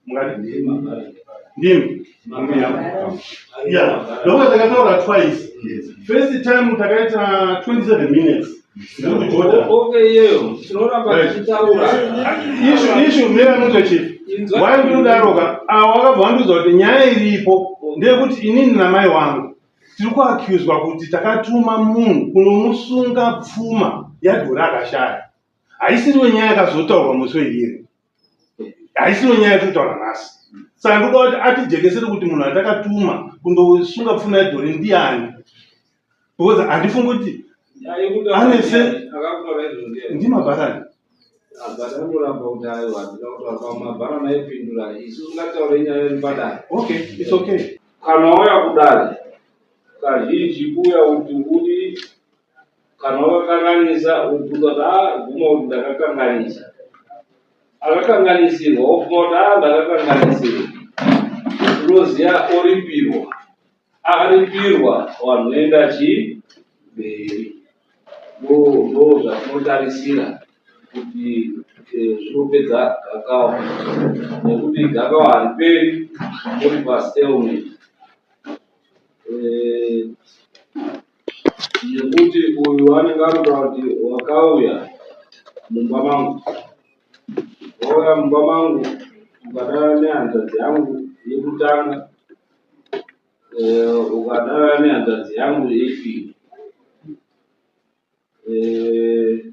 mungati ndimi ya ndokuti takataura twice first time takaita 27 minutes. Okay, iyeyo tinoramba tichitaura. Issue mira muto chief. Why ndinodaroka? Avo vakabva vandiudza kuti nyaya iripo ndeyekuti inini namai wangu tiri kuaccuswa kuti takatuma munhu kunomusunga pfuma yadhora akashaya. Haisiriwo nyaya yakazotaurwa musi wehearing. Haisiriwo nyaya yatiri kutaura nhasi. Saka ndoda kuti atijekesere kuti munhu atakatuma kundosunga pfuma yadhori ndiani. Because handifungi kuti ane se ndimabharani. Okay, it's okay. Kana wauya kudare kazhinji kuuya kuti uri kana wakakanganisa wobvunza kuti a bvuma kuti ndakakanganisa akakanganisirwa wobvuma kuti a ndakakanganisirwa unoziva oripirwa akaripirwa vanhu voenda chii mberi ndo zvatinotarisira kuti eh, zvinopedza gakawa nekuti gakawa hariperi muri pastalemate eh, nekuti uyu anenge arikutaura kuti wakauya mumba mangu wauya mumba mangu ukadana nehanzvadzi yangu yekutanga eh, ukadana nehanzvadzi yangu yechipiri eh,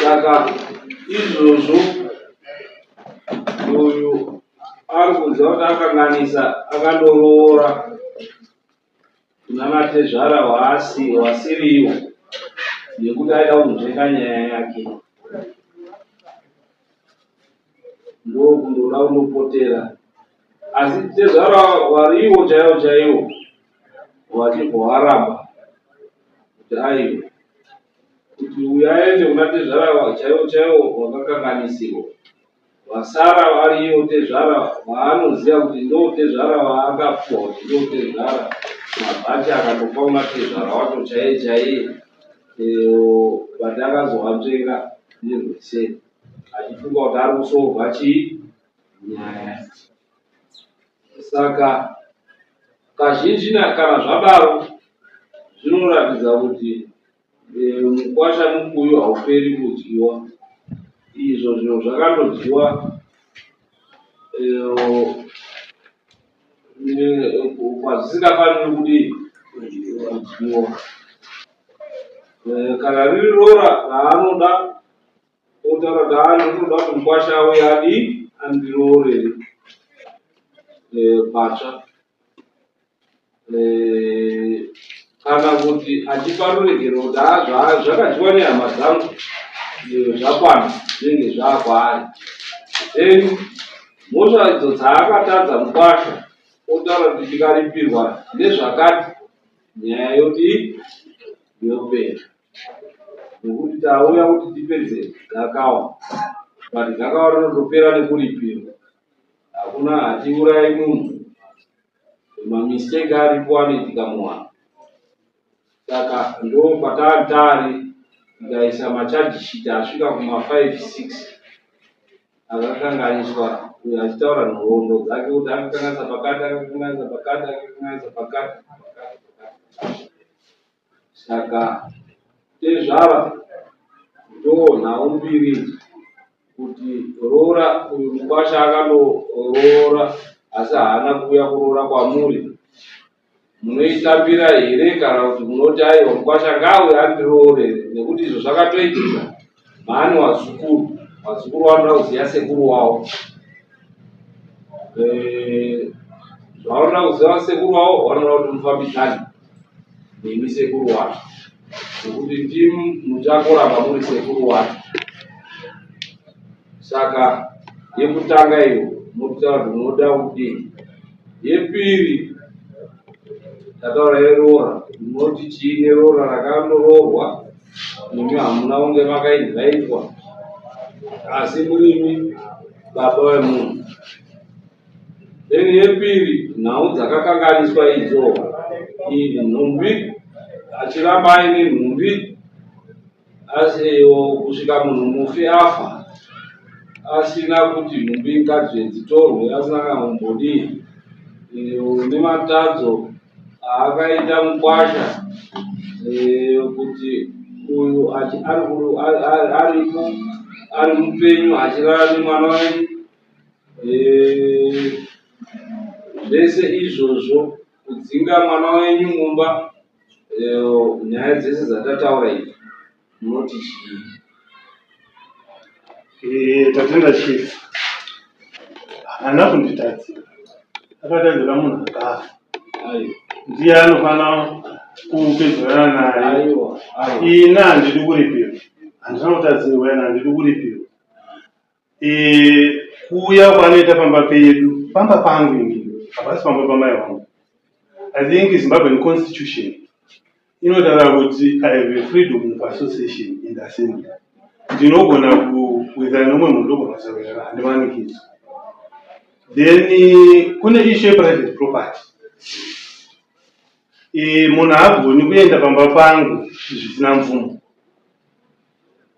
Saka izvozvo uyu ari kuziva kuti akanganisa akandoroora kuna natezvara waasi wasiriwo nekuti aida kunzvenga nyaya yake ndokundoda kunopotera asi tezvara wariwo chaiwo chaiwo wachibva waramba kuti aiwa kuti uyu aende kuna tezvara chaiwo chaiwo wakakanganisirwa vasara vari ivo tezvara vaanoziva kuti ndo tezvara vaakapuwa kuti ndo tezvara mabhachi akandopa kuna tezvara wacho chaiye chaiye but akazoanzvenga nerweseri achifunga kuti ari kusolva chii nyaya Saka kazhinji kana zvadaro zvinoratidza kuti eh, mukwasha mukuyu hauperi kudyiwa. Izvo zviro zvakandodyiwa eh, kwazvisingafaniri kudii kudyiwa. Eh, kana riri rora raanoda otaura kuti haa ndinoda kuti mukwasha auye adii andiroorere eh, patsva eh, kana kuti achipa ruregero kuti haa zvakadyiwa nehama dzangu eh, zvakwana zvinenge zvaakwaari then mhosva idzo dzaakatadza mukwasha otaura kuti ndikaripirwa nezvakati nyaya yodii yopera nekuti tauya kuti tipedze gakawa but gakawa rinotopera nekuripirwa hakuna hatiurayi munhu mamistake aripo anoitika muvanhu saka ndo patari tari tikaisa macharge sheet asvika kuma 5 6 akakanganiswa uyo achitaura nhoroondo dzake kuti akakanganisa pakati akakanganisa pakati akakanganisa pakati pakati pakati Saka tezvara ndonhau mbiri idzi kuti roora uyu mukwasha akandoroora asi haana kuuya kuroora kwamuri munoitambira here kana kuti munoti aiwa mukwasha ngaauye andiroorere nekuti izvo zvakatoitika maani wazukuru wazukuru wanoda kuziva sekuru wavo eh, zvavanoda kuziva sekuru wavo vanoda kuti mufambidzane nemi sekuru wacho nekuti ndimi muchakoramba muri sekuru wacho saka yekutanga iyo motitaura kuti munoda kudii yepiri tataura yeroora munoti chii neroora rakandoroorwa imi hamuna kunge makainvaitwa asi murimi baba vemunhu Then yepiri nhau dzakakanganiswa idzo nhumbi achiramba aine nhumbi asi kusvika munhu mufi afa asina kuti nhumbi ngadzve dzitorwe asina kana kumbodii nematadzo aakaita mukwasha. Eh, kuti uyu aripo ari mupenyu achirara nemwana wenyu eh, zvese izvozvo kudzinga mwana wenyu mumba eh, nyaya dzese dzatataura idzi munoti chii? Eh, tatenda chief haana kunditadzira akatadzira munhu akafa ndiye anofana kupedzerana naye ini handidi kuripirwa handina kutadzirwa ini handidi kuripirwa Eh, kuuya kwaanoita pamba pedu pamba pangu inini hapasi pamba pamai vangu i think zimbabwean constitution inotaura kuti i have a freedom of association and assembly ndinogona kuwirirana neumwe munhu ndogona kusawirirana handimanikidzwa then kune issue yeprivate property eh, munhu haagoni kuenda pamba pangu zvisina mvumo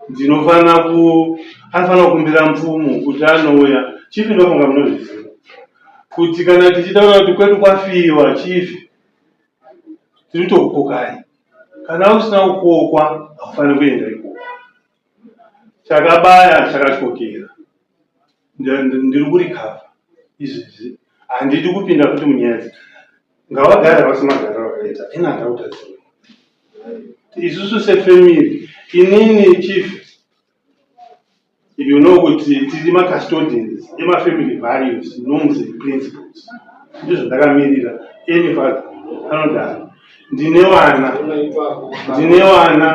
ndinofanira ku anofanira kukumbira mvumo kuti anouya chifi ndofunga munozviziva kuti kana tichitaura kuti kwedu kwafiwa chifi tiri kutokukokai kana usina kukokwa haufaniri kuenda ikoko chakabaya chakatyokera ndiri kurikavha izvezvi handidi kupinda futi munyaya idzi ngavagare vasi magariro vakaita ini handakutadzirwa isusu sefamily inini chief you know kuti tiri macustodians emafamily values norms and principles ndizvo ndakamirira any father anodaro ndine vana ndine vana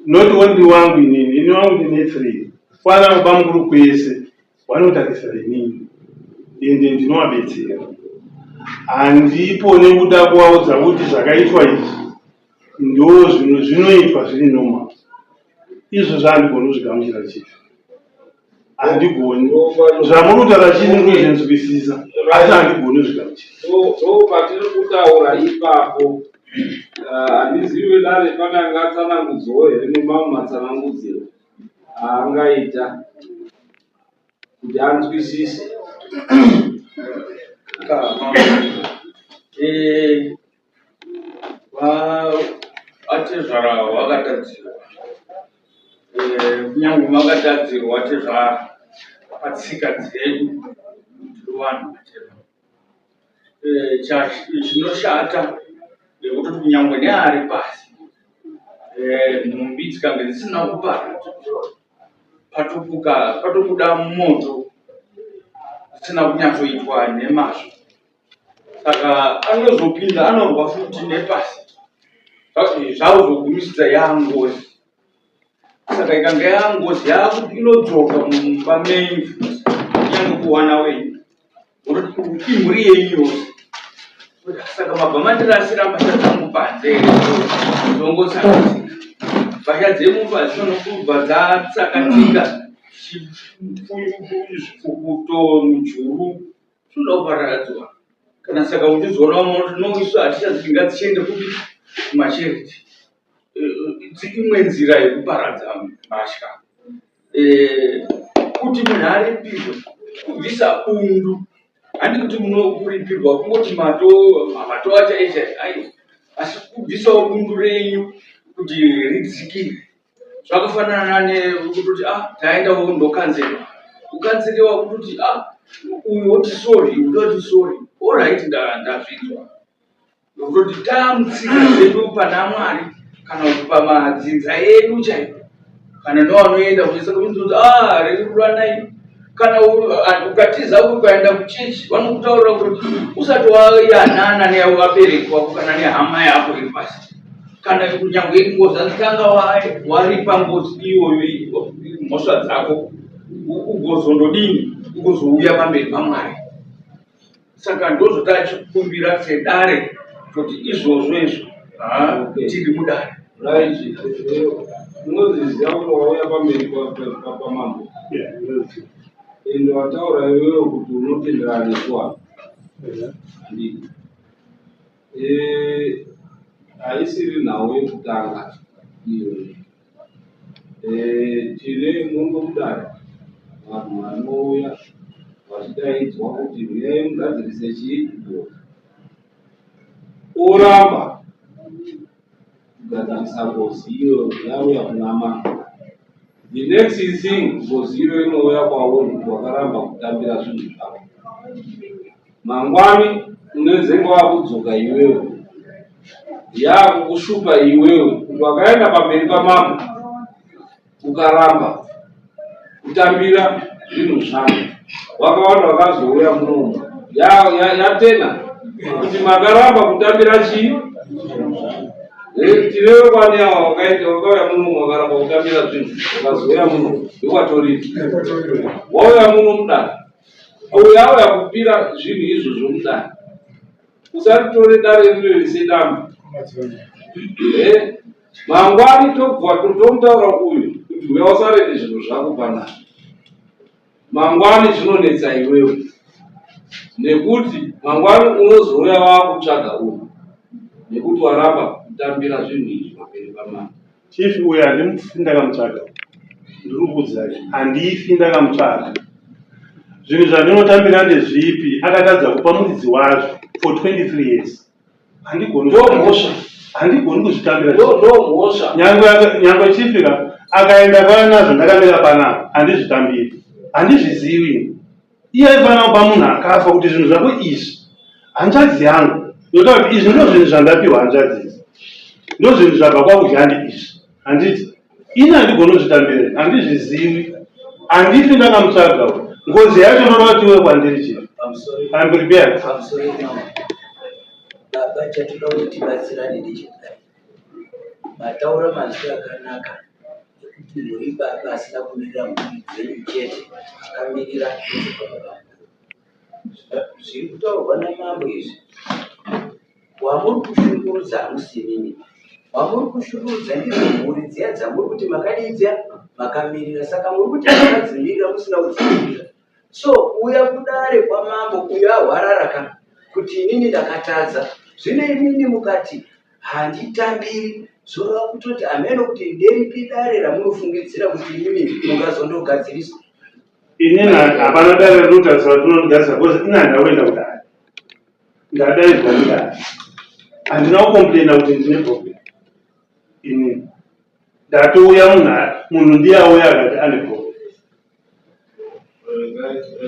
not only wangu inini ini wangu ndine three kwana bamukuru kwese vanotarisira inini ende ndinovabetsera handipo nekuda kuvaudza kuti zvakaitwa izvi ndo zvinhu zvinoitwa zviri normal izvozvo handigoni kuzvigamuchira chief handigoni zvamuri kutaura chii ndinozvinzwisisa asi handigoni kuzvigamuchira ndo patiri kutaura ipapo ah, handizivi wedare pane angatsanangudzowo here nemamwe matsanangudziro aangaita kuti anzwisise eh, Vatezvara vakatadzirwa eh, kunyange makatadzirwa tezvara patsika dzedu tiri vanhu vatema eh, chinoshata ndekutoti kunyange neari pasi eh, nhumbi dzikange dzisina kuparadzwa patopuka patobuda moto zvisina kunyatsoitwa nemazvo saka anozopinda anorwa futi nepasi zvakuzogumisidza yangozi saka ikanga yangozi yakuti inodzoka mumba menyu futi kunyange kuwana wenyu unoti imhuri yenyu yose saka mabva mandirasira mbatya dzangu panze here dzongotsakatika mbatya dzemumba dzinonokubva dzatsakatika zvipfukuto mujuru Zvinoda kuparadzwa kana saka uchizoona vamwe vanoti no isu hatichazidi ngadzichiende kupi kumacheriti eh, imwe nzira yekuparadza mbatya eh, kuti munhu aripirwe kubvisa bundu handi kuti munokuripirwa kungoti mato matova chaicho aiwa asi kubvisawo bundu renyu kuti ridzikire Zvakafanana nekutoti ah taendawo ndokanzerwa. Kukanzeriwa kutoti ah uyu woti sorry, uyu woti sorry. Alright ndazvinzwa. Nokutoti tamutsika dzedu pana Mwari kana kuti pamadzinza edu chaipo. Kana nowanoenda kuchesa kunzi ah reruranai kana ukatiza ukaenda kuchechi vanokutaurira kuti usati wayanana nevabereki vako kana nehama yako iri pasi kana kunyangwe iri ngozi hanzi tanga waripa ngozi iyoyo mhosva dzako ugozondodini ugozouya pamberi pamwari saka ndozvotachikumbira sedare kuti izvozvo izvo tiri mudare unozviziva kuti wauya pamberi pamambo ende wataura iwewe kuti unotenderana nesu handiti Eh, haisiri nhau yekutanga iyoyi. Eh, tine muno mudare vanhu vanouya vachidaidzwa kuti huyai mugadzirise chii bonde. Oramba. kugadzirisa ngozi iyo yauya kuna mambo. The next thing, ngozi iyo inouya kwauri kuti wakaramba kutambira zvinhu zvako. Mangwani unezenge wakudzoka iwewe, yakukushupa iwewe kuti wakaenda pamberi pamambo ukaramba kutambira zvinhu zvangu. Wakawanda wakazouya munomu yatena kuti makaramba kutambira chii? Tirewe kwani ava wakaita wakauya muno wakaramba kutambira zvinhu wakazouya muno ndokwatoriri wauya muno mudare uyo auya kupira zvinhu izvozvo mudare usatore dare rino sedambe. Mangwani tobva totomutaura uyu kuti uya usarende zvinhu zvako panapa. Mangwani zvinonetsa iwewe nekuti mangwani unozouya wakutsvaga uyu nekuti waramba kutambira zvinhu izvi pamberi pamambo. Chief uyu handifi ndakamutsvaga, ndiri kukuudzai, handifi ndakamutsvaga. Zvinhu zvandinotambira ndezvipi? Akatadza kupa muridzi wazvo for 23 years. Handigoni Ndomhosva. handigoni kuzvitambira. Ndomhosva. Nyangwe nyangwe chief ka akaenda kwauya nazvo ndakamira panapa, handizvitambiri, handizvizivi. Iye aifanira kupa munhu akafa kuti zvinhu zvako izvi, hanzvadzi yangu, ndotaura kuti izvi ndo zvinhu zvandapiwa hanzvadzi idzi, ndo zvinhu zvabva kwakuzhandi izvi, handiti ini handigoni kuzvitambira, handizvizivi, handifi ndakamutsvaga uyu. Ngozi yacho ndoda kuti iwe kwandiri chief. I'm prepared. Pamusoro mambo. Baba, chatoda kuti tibatsirane ndechekudai. Mataura mazwi akanaka ekuti muri baba asina kumirira mhuri dzenyu chete, akamirira baba mukuru. Zviri kutaurwa namambo izvi, wamuri kushungurudza hamusi imimi. Wamuri kushungurudza ndidzo mhuri dziya dzamuri kuti makadii dziya makamirira. Saka muri kuti makadzimirira musina kudzimirira. So kuuya kudare kwamambo uyo ahwarara ka kuti inini ndakatadza. Zvino imimi mukati handitambiri zvoreva kutoti hameno kuti nderipi dare ramunofungidzira kuti imimi mungazondogadziriswa. Inini hapana dare rinotarisa kuti unondigadzirisa because ini handina kuenda kudare. Ndadaidzwa kudare. Handina kucomplaina kuti ndine problem. Inini ndatouya munhu munhu ndiye auya akati ane problem.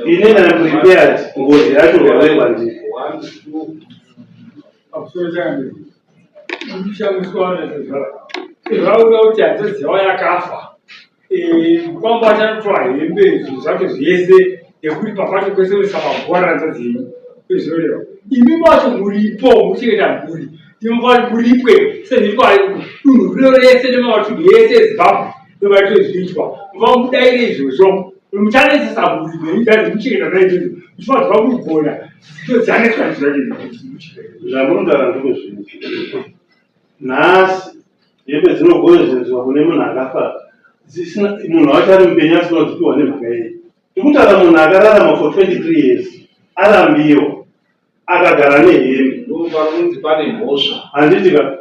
Inini I'm prepared ngozi yacho ngaiuye kwandiri. Pamusoro changu ndishamiswa nezvezvara zvaura kuti hanzvadzi yavo yakafa mukwambo achanotora hembe zvinhu zvake zvese nekuti papacho kwese kuisa maguva ranzvadzi yenyu izvoreva imi macho muripo muchengeta mhuri ndinofanira muripwe sezvitwa dunhu rino rese nematunhu ese ezimbabwe ndomaitwe zviitwa mufanira mudaire izvozvo muchanetsesa mhuri dzenyu dzadzo muchengeta naizvozvo muchifanirwa kugona todzianetswa ndizvake Zvamunotaura ndiko zvinhu. Nhasi hembe dzinogovezedzwa kune munhu akafa dzisina munhu wacho ari mupenyu asina kudzipiwa nemhaka yei? Tikutaura munhu akararama for 23 years arambiwa akagara nehembe. Ndopanonzi pane mhosva. Handiti ka?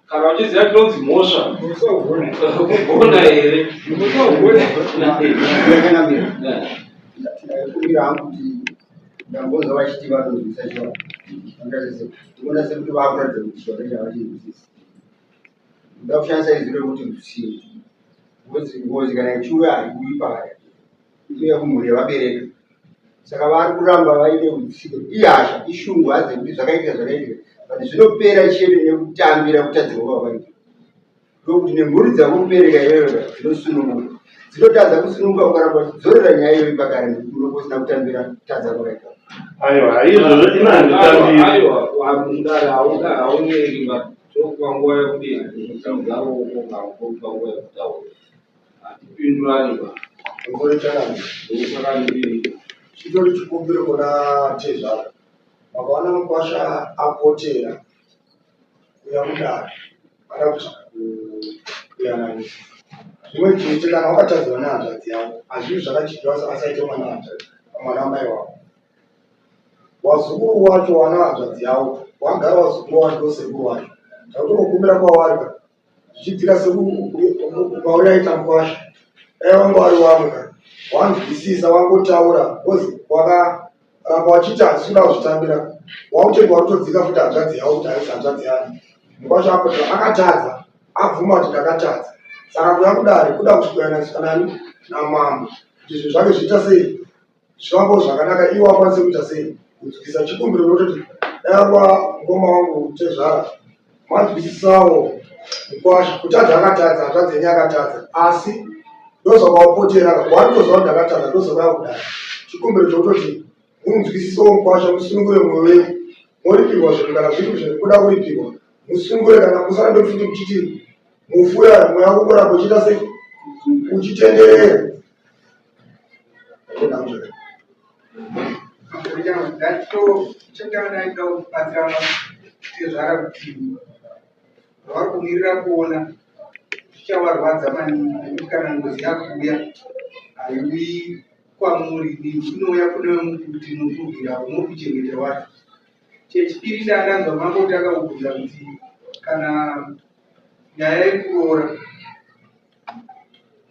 Kana uchiziva tinonzi mhosva. Kugona here? Ndakumbira hangu kuti ndambonzwa vachiti vanonzwisa chivanhu. Ndikuona sekuti vakuratidza kuti chivanhu chavachinzwisisa. Ndoda kushandisa izwi rekuti rutsivo. Ngozi ngozi kana ichiuya haiuyi pakadai. Inouya kumhuri yevabereka. Saka vari kuramba vaine rutsivo. Ihasha, ishungu hadzi dzekuti zvakaitika zvakaitika. But zvinopera chete nekutambira kutadzirwa kwavakaita. Ndokuti nemhuri dzakubereka iwewe dzinosununguka. Dzinotadza kusununguka ukaramba uchidzorera nyaya iyoyi pakare nekuti unenge usina kutambira kutadza kwakaita. Aiwa, izvozvo ini handitambiri. Aiwa, mudare haunyengi but tokupa nguva yekudii kusimudza ruoko kana kupa nguva yekutaura. Hatipindurani ba. Ndosaka ndiri Chitori chikumbiro kuna tezvara. Makaona mukwasha apotera kuuya kudare ada kutsvaka kuyananisa. Zvimwe chete kana wakatadzirwa nehanzvadzi yako hazvivi zvakachinjwa asaite mwana hanzvadzi mwana wamai wako. Wazukuru wacho wana hanzvadzi yavo wagara wazukuru wacho ndosekuru wacho. Takutongokumbira kwavari ka zvichibvira sekumauri aita mukwasha dai wanga wari wamwe ka wanzwisisa wangotaura because wakaramba wachiti handisi kuda kuzvitambira wakutoenda wakutodzika futi hanzvadzi yavo kuti haisi hanzvadzi yani mukwasha apotera akatadza. Abvuma kuti ndakatadza. Saka kuya kudare kuda kusvikoyananiswa nani? Namambo. Kuti zvinhu zvake zviita sei? Zvifambewo zvakanaka iwo akwanise kuita sei? Kunzwisisa. Chikumbiro ndototi dai wanga mukoma wangu tezvara manzwisisawo mukwasha kutadza akatadza hanzvadzi yenyu akatadza asi ndozvakawapotera ka wanotoziva kuti ndakatadza ndozvakauya kudai chikumbiro chokutoti munzwisisewo mukwasha musunungure mwoyo wenyu moripirwa zvinhu kana zviri zvekuda kuripirwa musunungure kana musarambe futi muchiti mufuya mweya wako kuramba uchiita sei uchitenderera. Chekutanga ndaida kubatsira tezvara kuti zvavari kumirira kuona zvichavarwadza maningi nekuti kana ngozi yakuuya haiuyi kwamuri inouya kune kuti mukurwira muri kuchengeta wacho. Chechipiri ndandanzwa mambo tanga kubvunza kuti kana nyaya yekuroora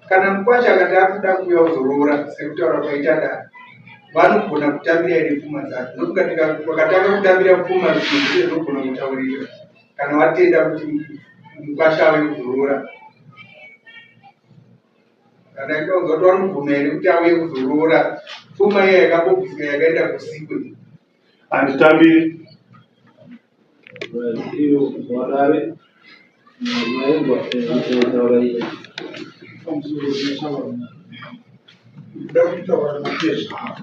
Kana mukwasha akati akuda kuuya kuzoroora sekutaura kwaita dare vanogona kutambira here pfuma dzacho nokuti vakatanga kutambira pfuma zvimwe zvese zvinogona kutaurika kana vatenda kuti mukwasha ave kuzoroora kana ikaunzwa kuti vanobvuma here kuti auye kuzoroora pfuma iya yakambobviswa yakaenda kusikwe. Handitambiri. Iyo wadare maingwa taura iyi. Ndoda kutaura natezvara.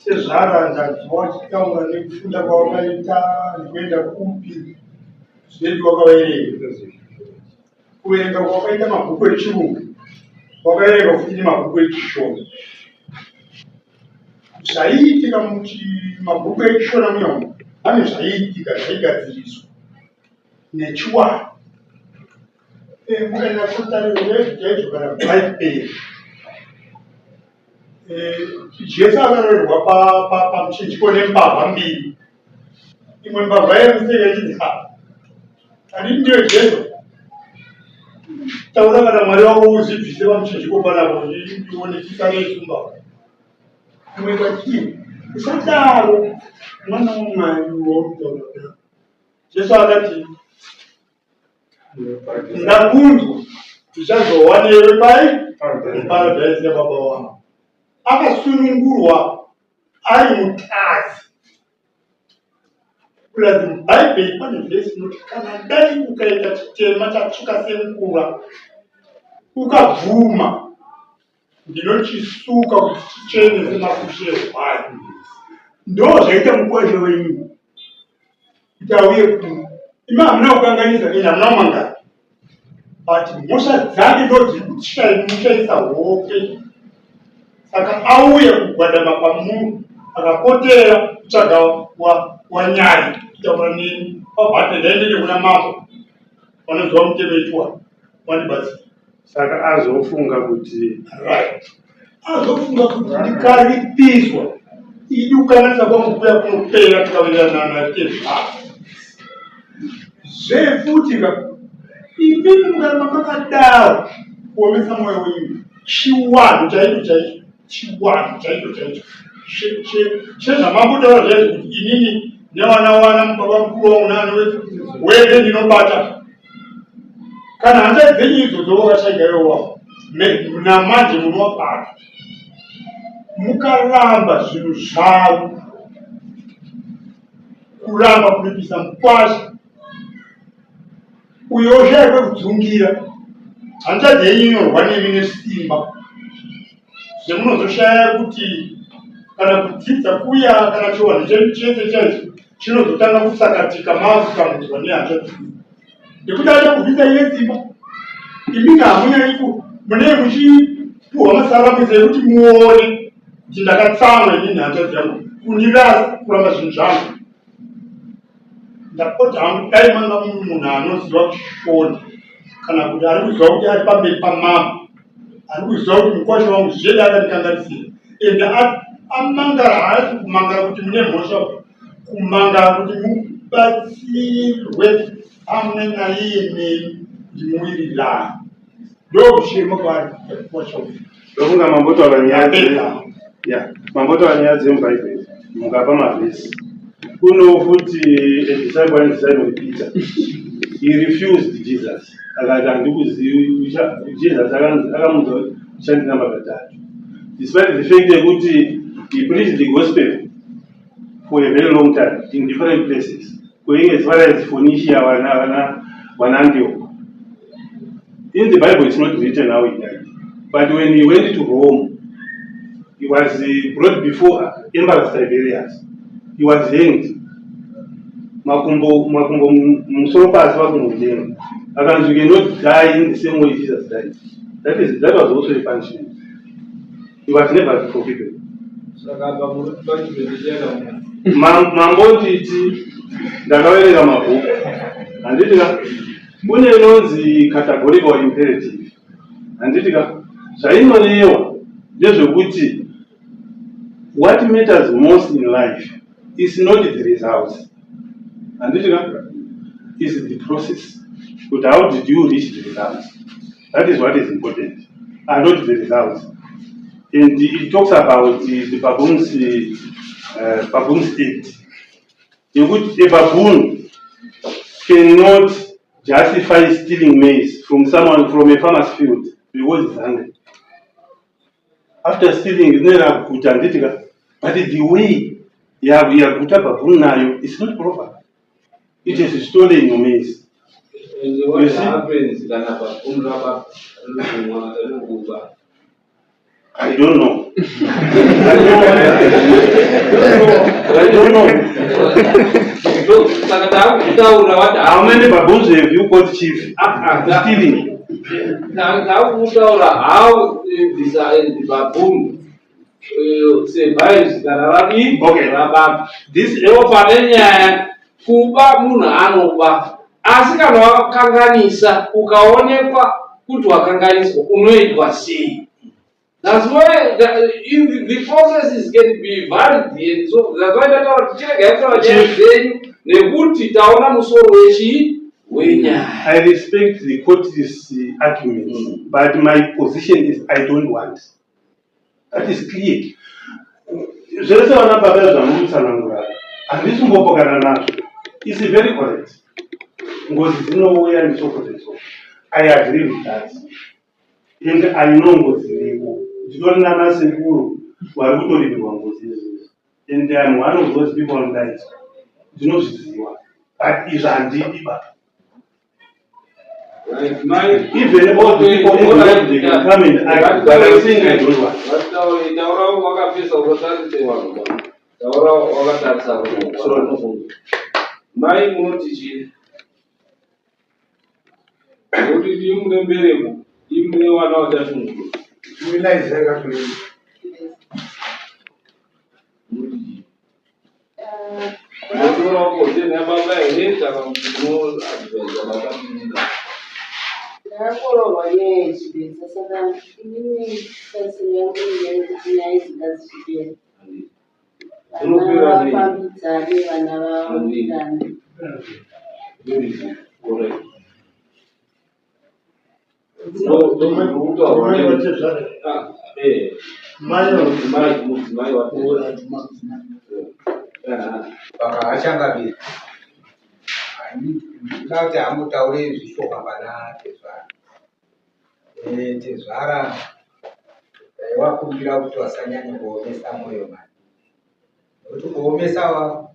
Tezvara ndanzwa vachitaura nekufunda kwavakaita nekuenda kupi zvedu vakaverenga. Kuverenga kwakaita mabhuku echirungu wakaverenga futi nemabhuku echishona. Zvaiitika mumabhuku echishona muya umu pane zvaiitika zvaigadziriswa nechiwani. Mukaenda kutariro chaizvo kana bhaibheri Jesu akaroverwa pamuchinjiko nembavha mbiri. Imwe mbavha yaimuseka ichiti ha handiti ndiwe Jesu? Taura kana Mwari wako uzvibvise pamuchinjiko panapa ndione tisare isu mbavha. Imwe ikati usadaro mwana waMwari wauri kutaura. Jesu akati Ndakunzwa tichazova newe pai muparadhaisi yababa wangu. Akasunungurwa ari mutadzi. Plus mubhaibheri pane vhesi inoti kana dai ukaita chitema chatsvuka senguva ukabvuma ndinochisuka kuti chichene semakushe ehwai. Ndozvaita mukwasha wenyu kuti auye kuno. Imi hamuna kukanganisa ende hamuna kumangara but mhosva dzake ndo dziri kumushaisa hope saka auye kugwadama pamuri akapotera kutsvaga wanyari kutaura neni pabhate ndaendende kuna mambo vanoziva mutemo yechiwani wandibatsira Saka azofunga kuti right azofunga kuti ndikaripiswa idi kukanganisa kwangu kuya kunopera tikawirirana natezvara zvefuti ka imimi mukaramba makadaro kuomesa mwoyo wenyu chiwanhu chaicho chaicho chiwanhu chaicho chaicho chezvamambotaura zvaizvo kuti inini nevana wana mubaba mukuru wangu nani wese ndinobata Kana hanzvadzi dzenyu idzodzo vakashaiga ivo wavo namanje munovabata mukaramba zvinhu zvavo kuramba kuripisa mukwasha uyo oshaya kwekudzungira hanzvadzi yenyu inorwa nemi nesimba zvemunozoshaya kuti kana kudzidza kuya kana chiwanhu chedu chese chaicho chinozotanga kusakatika maakutambudzwa nehanzvadzi nekuti achakubvisa iye simba imi hamunyanyi munee muchipuhwa masaramuso ekuti muone kuti ndakatsamwa inini hanzvadzi yangu kundirasa kuramba zvinhu zvangu ndapota hangu dai manga munhu anoziva kushona kana kuti ari kuziva kuti ari pamberi pamambo ari kuziva kuti mukwasha wangu zvedi akandikanganisira ende amangara haasi kumangara kuti mune mhosva kumangara kuti mubatsirwe pamwe naiye nemi kuti muwirirane ndokuchema kwaari mukwasha uyu Ndofunga mambotaura nyaya dze yeah, mambotaura nyaya dzemubhaibheri mukapa mavhesi. Kuno futi a disciple and disciple Peter. He refused Jesus. Akati handikuzivi. Jesus akamuudza kuti uchandiramba katatu. Despite the fact yekuti he preached the gospel for a very long time in different places, going as far as Phoenicia, vana Antioch. In the Bible it's not written how he died. But when he went to Rome, he was brought before Emperor Tiberius. He was hanged. Makumbo, makumbo musoro pasi, makumbo mudenga. Akanzi, "You cannot die in the same way Jesus died." That was also a punishment. He was never forgiven. Saka apa muri punishment ichaenda. Mambotiti ndakaverenga mabhuku, handiti ka? Kune inonzi categorical imperative, handiti ka? Zvainorewa ndezvekuti what matters most in life is not the results, handiti ka? Is the process, kuti how did you reach the results? That is what is important and not the results. And it talks about the baboons act, yekuti a baboon cannot justify stealing maize from someone, from a farmer's field, because he's hungry. After stealing, rinera guta, handiti ka? But the way yaguta baboon nayo is not proper. It has stolen your maize. And what You see? happens kana baboon raba riri kuba? I don't know. I don't know. I don't know. Saka taakutaura what How many baboons have you got, chief? Stealing. Taakutaura how the baboon survives kana radii rababa. This Iwo pane nyaya, kuba munhu anoba, asi kana wakanganisa ukaonekwa kuti wakanganiswa, unoitwa sei? That's why the processes can be varied, and so that's why ndataura kuti chiregai kutaura nyaya dzenyu nekuti taona musoro wechii wenyaya. I respect the court's arguments, but my position is I don't want. That is clear. Zvese vana baba zvamurikutsanangura handisi kumbopokana nazvo. It's very correct. Ngozi dzinouya nesoko nesoko. I agree with that. And I know ngozi iriko. Nditori nanasekuru vari kutoripirwa ngozi izvozvo. And I'm one of those people vanodaidzwa. Ndinozviziva. But izvi handidi ba. Right, my Even all the people in the world, they can come and argue, but I'm saying I don't want. Taura wakapisa, usatarise vanhu ba. Taura wakatarisa vanhu. Mai, munoti chii? Nekuti imi mune mbereko, imi mune vana vachashungurwa. Muinaizeka tulini. Munoti chii? Unotora position yababa here kana kuti unoadvisa baba muninga? Ndakangororwa nyaya yechibesa, saka inini tarisiro yangu ndeyekuti nyaya idzi ngadzichipera, vana Dzinopera nei? vafambidzane, vana vawirirane. Very correct. Ndo Mai. Ah, eh. Mai. Mudzimai, mudzimai wa Saka hachangaviri ndoda kuti ambotaure zvishoma pana tezvara. Tezvara, ndaiwakumbira kuti wasanyanya kuomesa mwoyo mani, nekuti kuomesa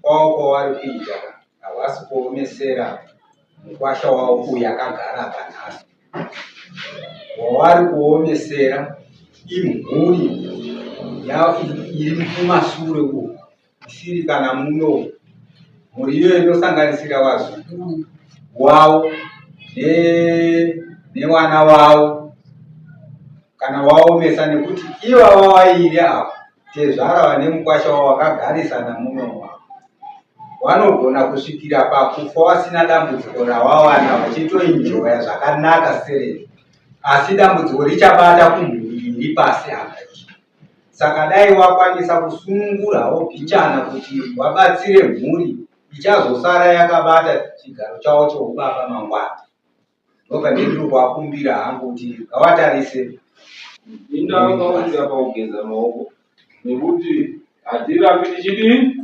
kwavo kwavari kuita havasi kuomesera mukwasha wavo uyu akagara panhasi. Wavari kuomesera imhuri iri kumasure uku, isiri kana muno. Mhuri iyoyo inosanganisira vazukuru wavo nevana wavo. Kana waomesa nekuti ivava vairi ava, tezvara vane mukwasha wavo vakagarisana muno wavo, vanogona kusvikira pakufa vasina dambudziko ravawana, vachitoenjoya zvakanaka serei, asi dambudziko richabata kumhuri iri pasi apa iyi. Saka dai wakwanisa kusunungurawo bhichana kuti wabatsire mhuri ichazosara yakabata chigaro chavo choubaba mangwana. Ndobva ndiri kuvakumbira hangu kuti ngavatarise. Indakaunza pakugeza maoko nekuti Hatirambi tichidii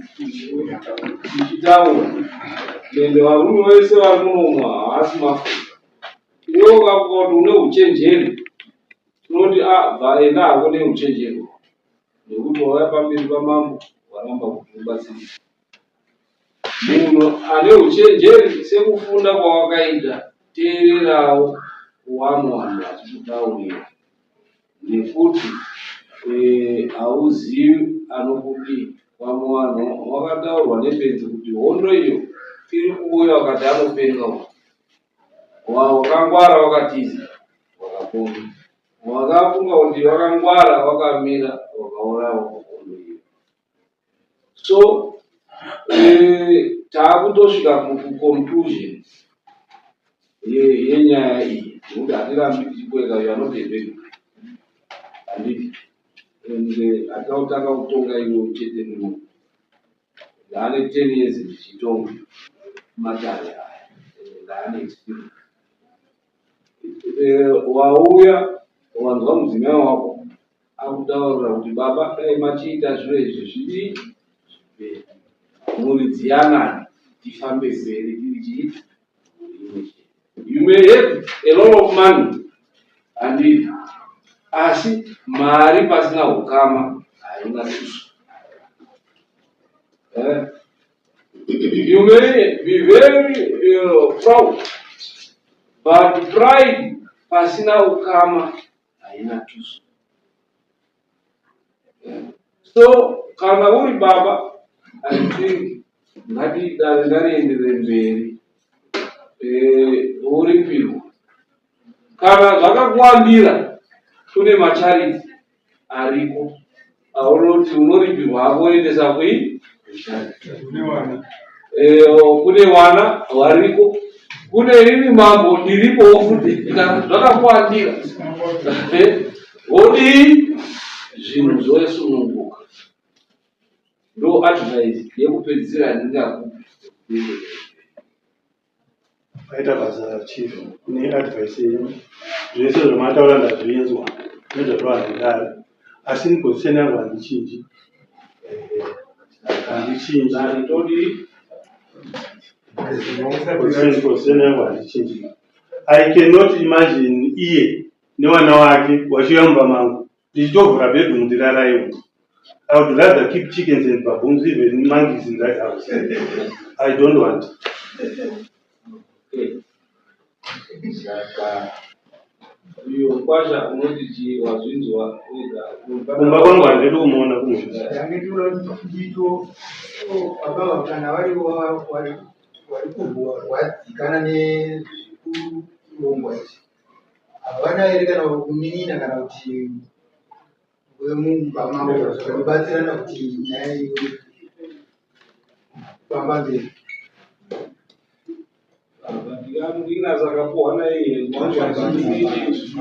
tichitaura ende varume vese vari munomu havasi mafuta. Iwe ukafunga kuti une uchenjeri tinoti a bva enda hako neuchenjeri hwako nekuti wauya pamberi pamambo waramba kuti ubatsirike. Munhu ane uchenjeri sekufunda kwawakaita teererawo vamwe vanhu vachikutaurira nekuti eh, hauzivi anokudii. Vamwe vanhu vakataurwa nebenzi kuti hondo iyo iri kuuya vakati anopenga uyu. Wakangwara wakatiza wakapona. Wakafunga kuti wakangwara wakamira wakaurawa kuhondo iyo. So taakutosvika kuconclusion yenyaya iyi nekuti hatirambi tichikweka you are not a baby handiti and hatina kutanga kutonga iwe chete muno ndaane 10 years ndichitonga matare aya ndaane experience Wauya wanzwa mudzimai wako akutaurira kuti baba dai machiita zviro izvi zvidii zvipere mhuri dziyanane tifambe mberi tiri chii imwe chete. You may have a lot of money handiti asi mari pasina ukama haina tuso. Eh? You may be very proud, but pride pasina ukama haina tuso. So kana uri baba, I think ngati dare ngarienderere mberi woripirwa. Kana zvakakuwandira kune macharity ariko aunoti unoripirwa hako woendesa kui eh, kune wana wariko kune ini mambo ndiripowo futi kana zvakakuwandira eh, wodii zvinhu zvosununguka ndo advice yekupedzisira yandingakupe. Maita basa chief ne advice yenyu. Zvese zvamataura ndazvinzwa nezvataura nedare. Asi ini position yangu handichinji. Handichinji. Position yangu handichinji. I cannot imagine iye nevana wake vachiuya mumba mangu ndichitovhura bedroom ndiraraiwo. I would rather keep chickens and baboons, even monkeys in that house. I don't want. Okay. Saka uyo kwasha unoti chii wazvinzwa wega. Kumba kwangu handidi kumuona kumusha. Ndange ndinoda kuti ndito baba kana vari vari vari kurwadzikana nezvekurongwa izvi havana here kana kunin'ina kana kuti vemumba mavo vanobatsirana kuti nyaya iyi kufamba mberi.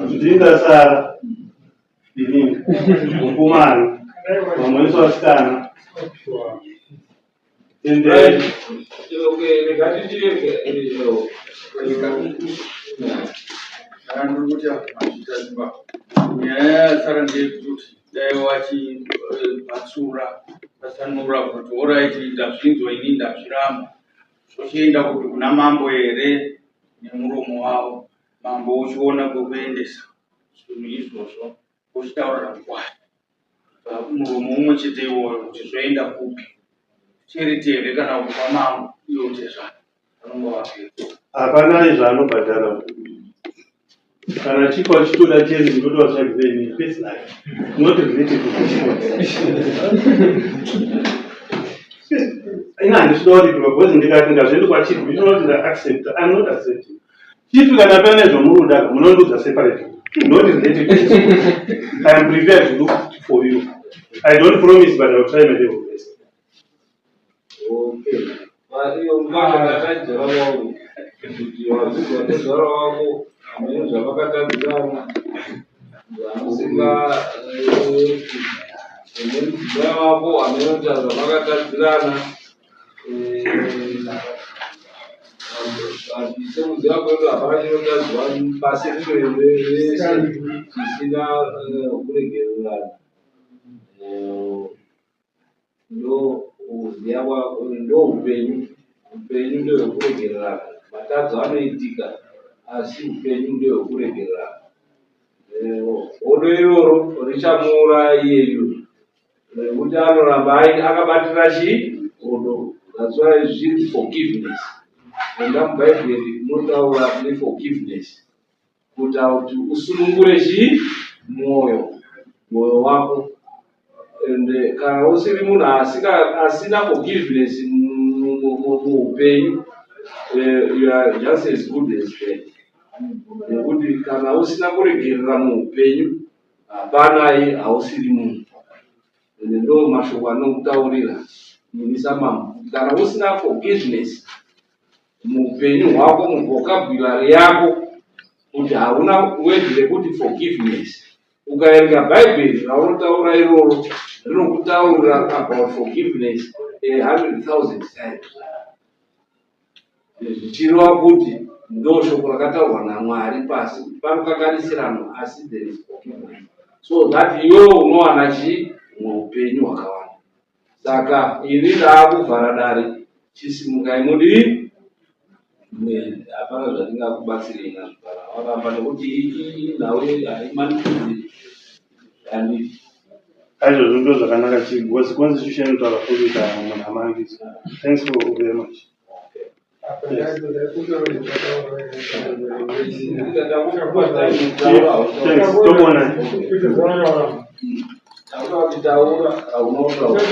Ndingasara inini mukomana vamwe vese vasikana and then Nyaya yasara ndeyekuti dai wachibatsura patsanura kuti oraiti ndazvinzwa ini ndazviramba zvochienda kuti kuna mambo here nemuromo wavo mambo uchiona kwekuendesa zvinhu izvozvo uchitaurira mugwara muromo umwe chete iwoyo kuti zvoenda kupi charity here kana kuti kwamambo iwo tezvara vanonga vapedza Hapana zvaanobhadhara. Kana chikwa chitoda charity ndoda vatsvagire ini personally. Not related to this one. Ini handisi kuda kuripirwa because ndikati ndazvienda kwachief ndinoona kuti ndaaccept. I'm not accepting. Chief kana pane zvamunoda munondiudza separate. Not related to this one. I am prepared to look for you. I don't promise but I will try my level best. Okay. Iyo mukana ndakaidzora wangu kuti wadzidza tezvara wako hameno zvavakatadzirana zvamusinga nemudzimai wako hameno zvavakatadzirana sekuziva kwedu hapana chinotadzwa pasi rino rese chisina kuregererana. Ndokuziva kwako, ndoupenyu. Upenyu ndehwekuregererana. Matadzo anoitika asi upenyu ndehwekuregererana. Godo iroro richamuuraya iyeyu nekuti anoramba akabatira chii? Godo. That's why zvinzi forgiveness. Enda muBhaibheri munotaura neforgiveness. Kuita kuti usunungure chii? Mwoyo. Mwoyo wako. And kana usiri munhu asina forgiveness muupenyu, you are just as good as dead. Nekuti kana usina kuregerera muupenyu, hapanai hausiri munhu. Ende ndo mashoko anokutaurira ini samambo. Kana usina forgiveness muupenyu hwako, muvocabulary yako, kuti hauna word rekuti forgiveness, ukaerenga Bhaibheri raunotaura iroro rinokutaurira about forgiveness 100,000 times, zvichireva kuti ndo shoko rakataurwa naMwari pasi kuti panokanganisirano asi there is forgiveness, so that iwewe unowana chii? Upenyu hwakawanda. Saka ini ndaakuvhara dare, chisimukai mudii, hapana zvatingakubatsirei nazvo kana waramba, nekuti inhau haimanikidzi handiti? Aizvozvo ndo zvakanaka chii, because constitution inotaura futi kuti munhu amanikidzwa. Thanks for very much. Thanks, tobona. Taura, hauna kutaura.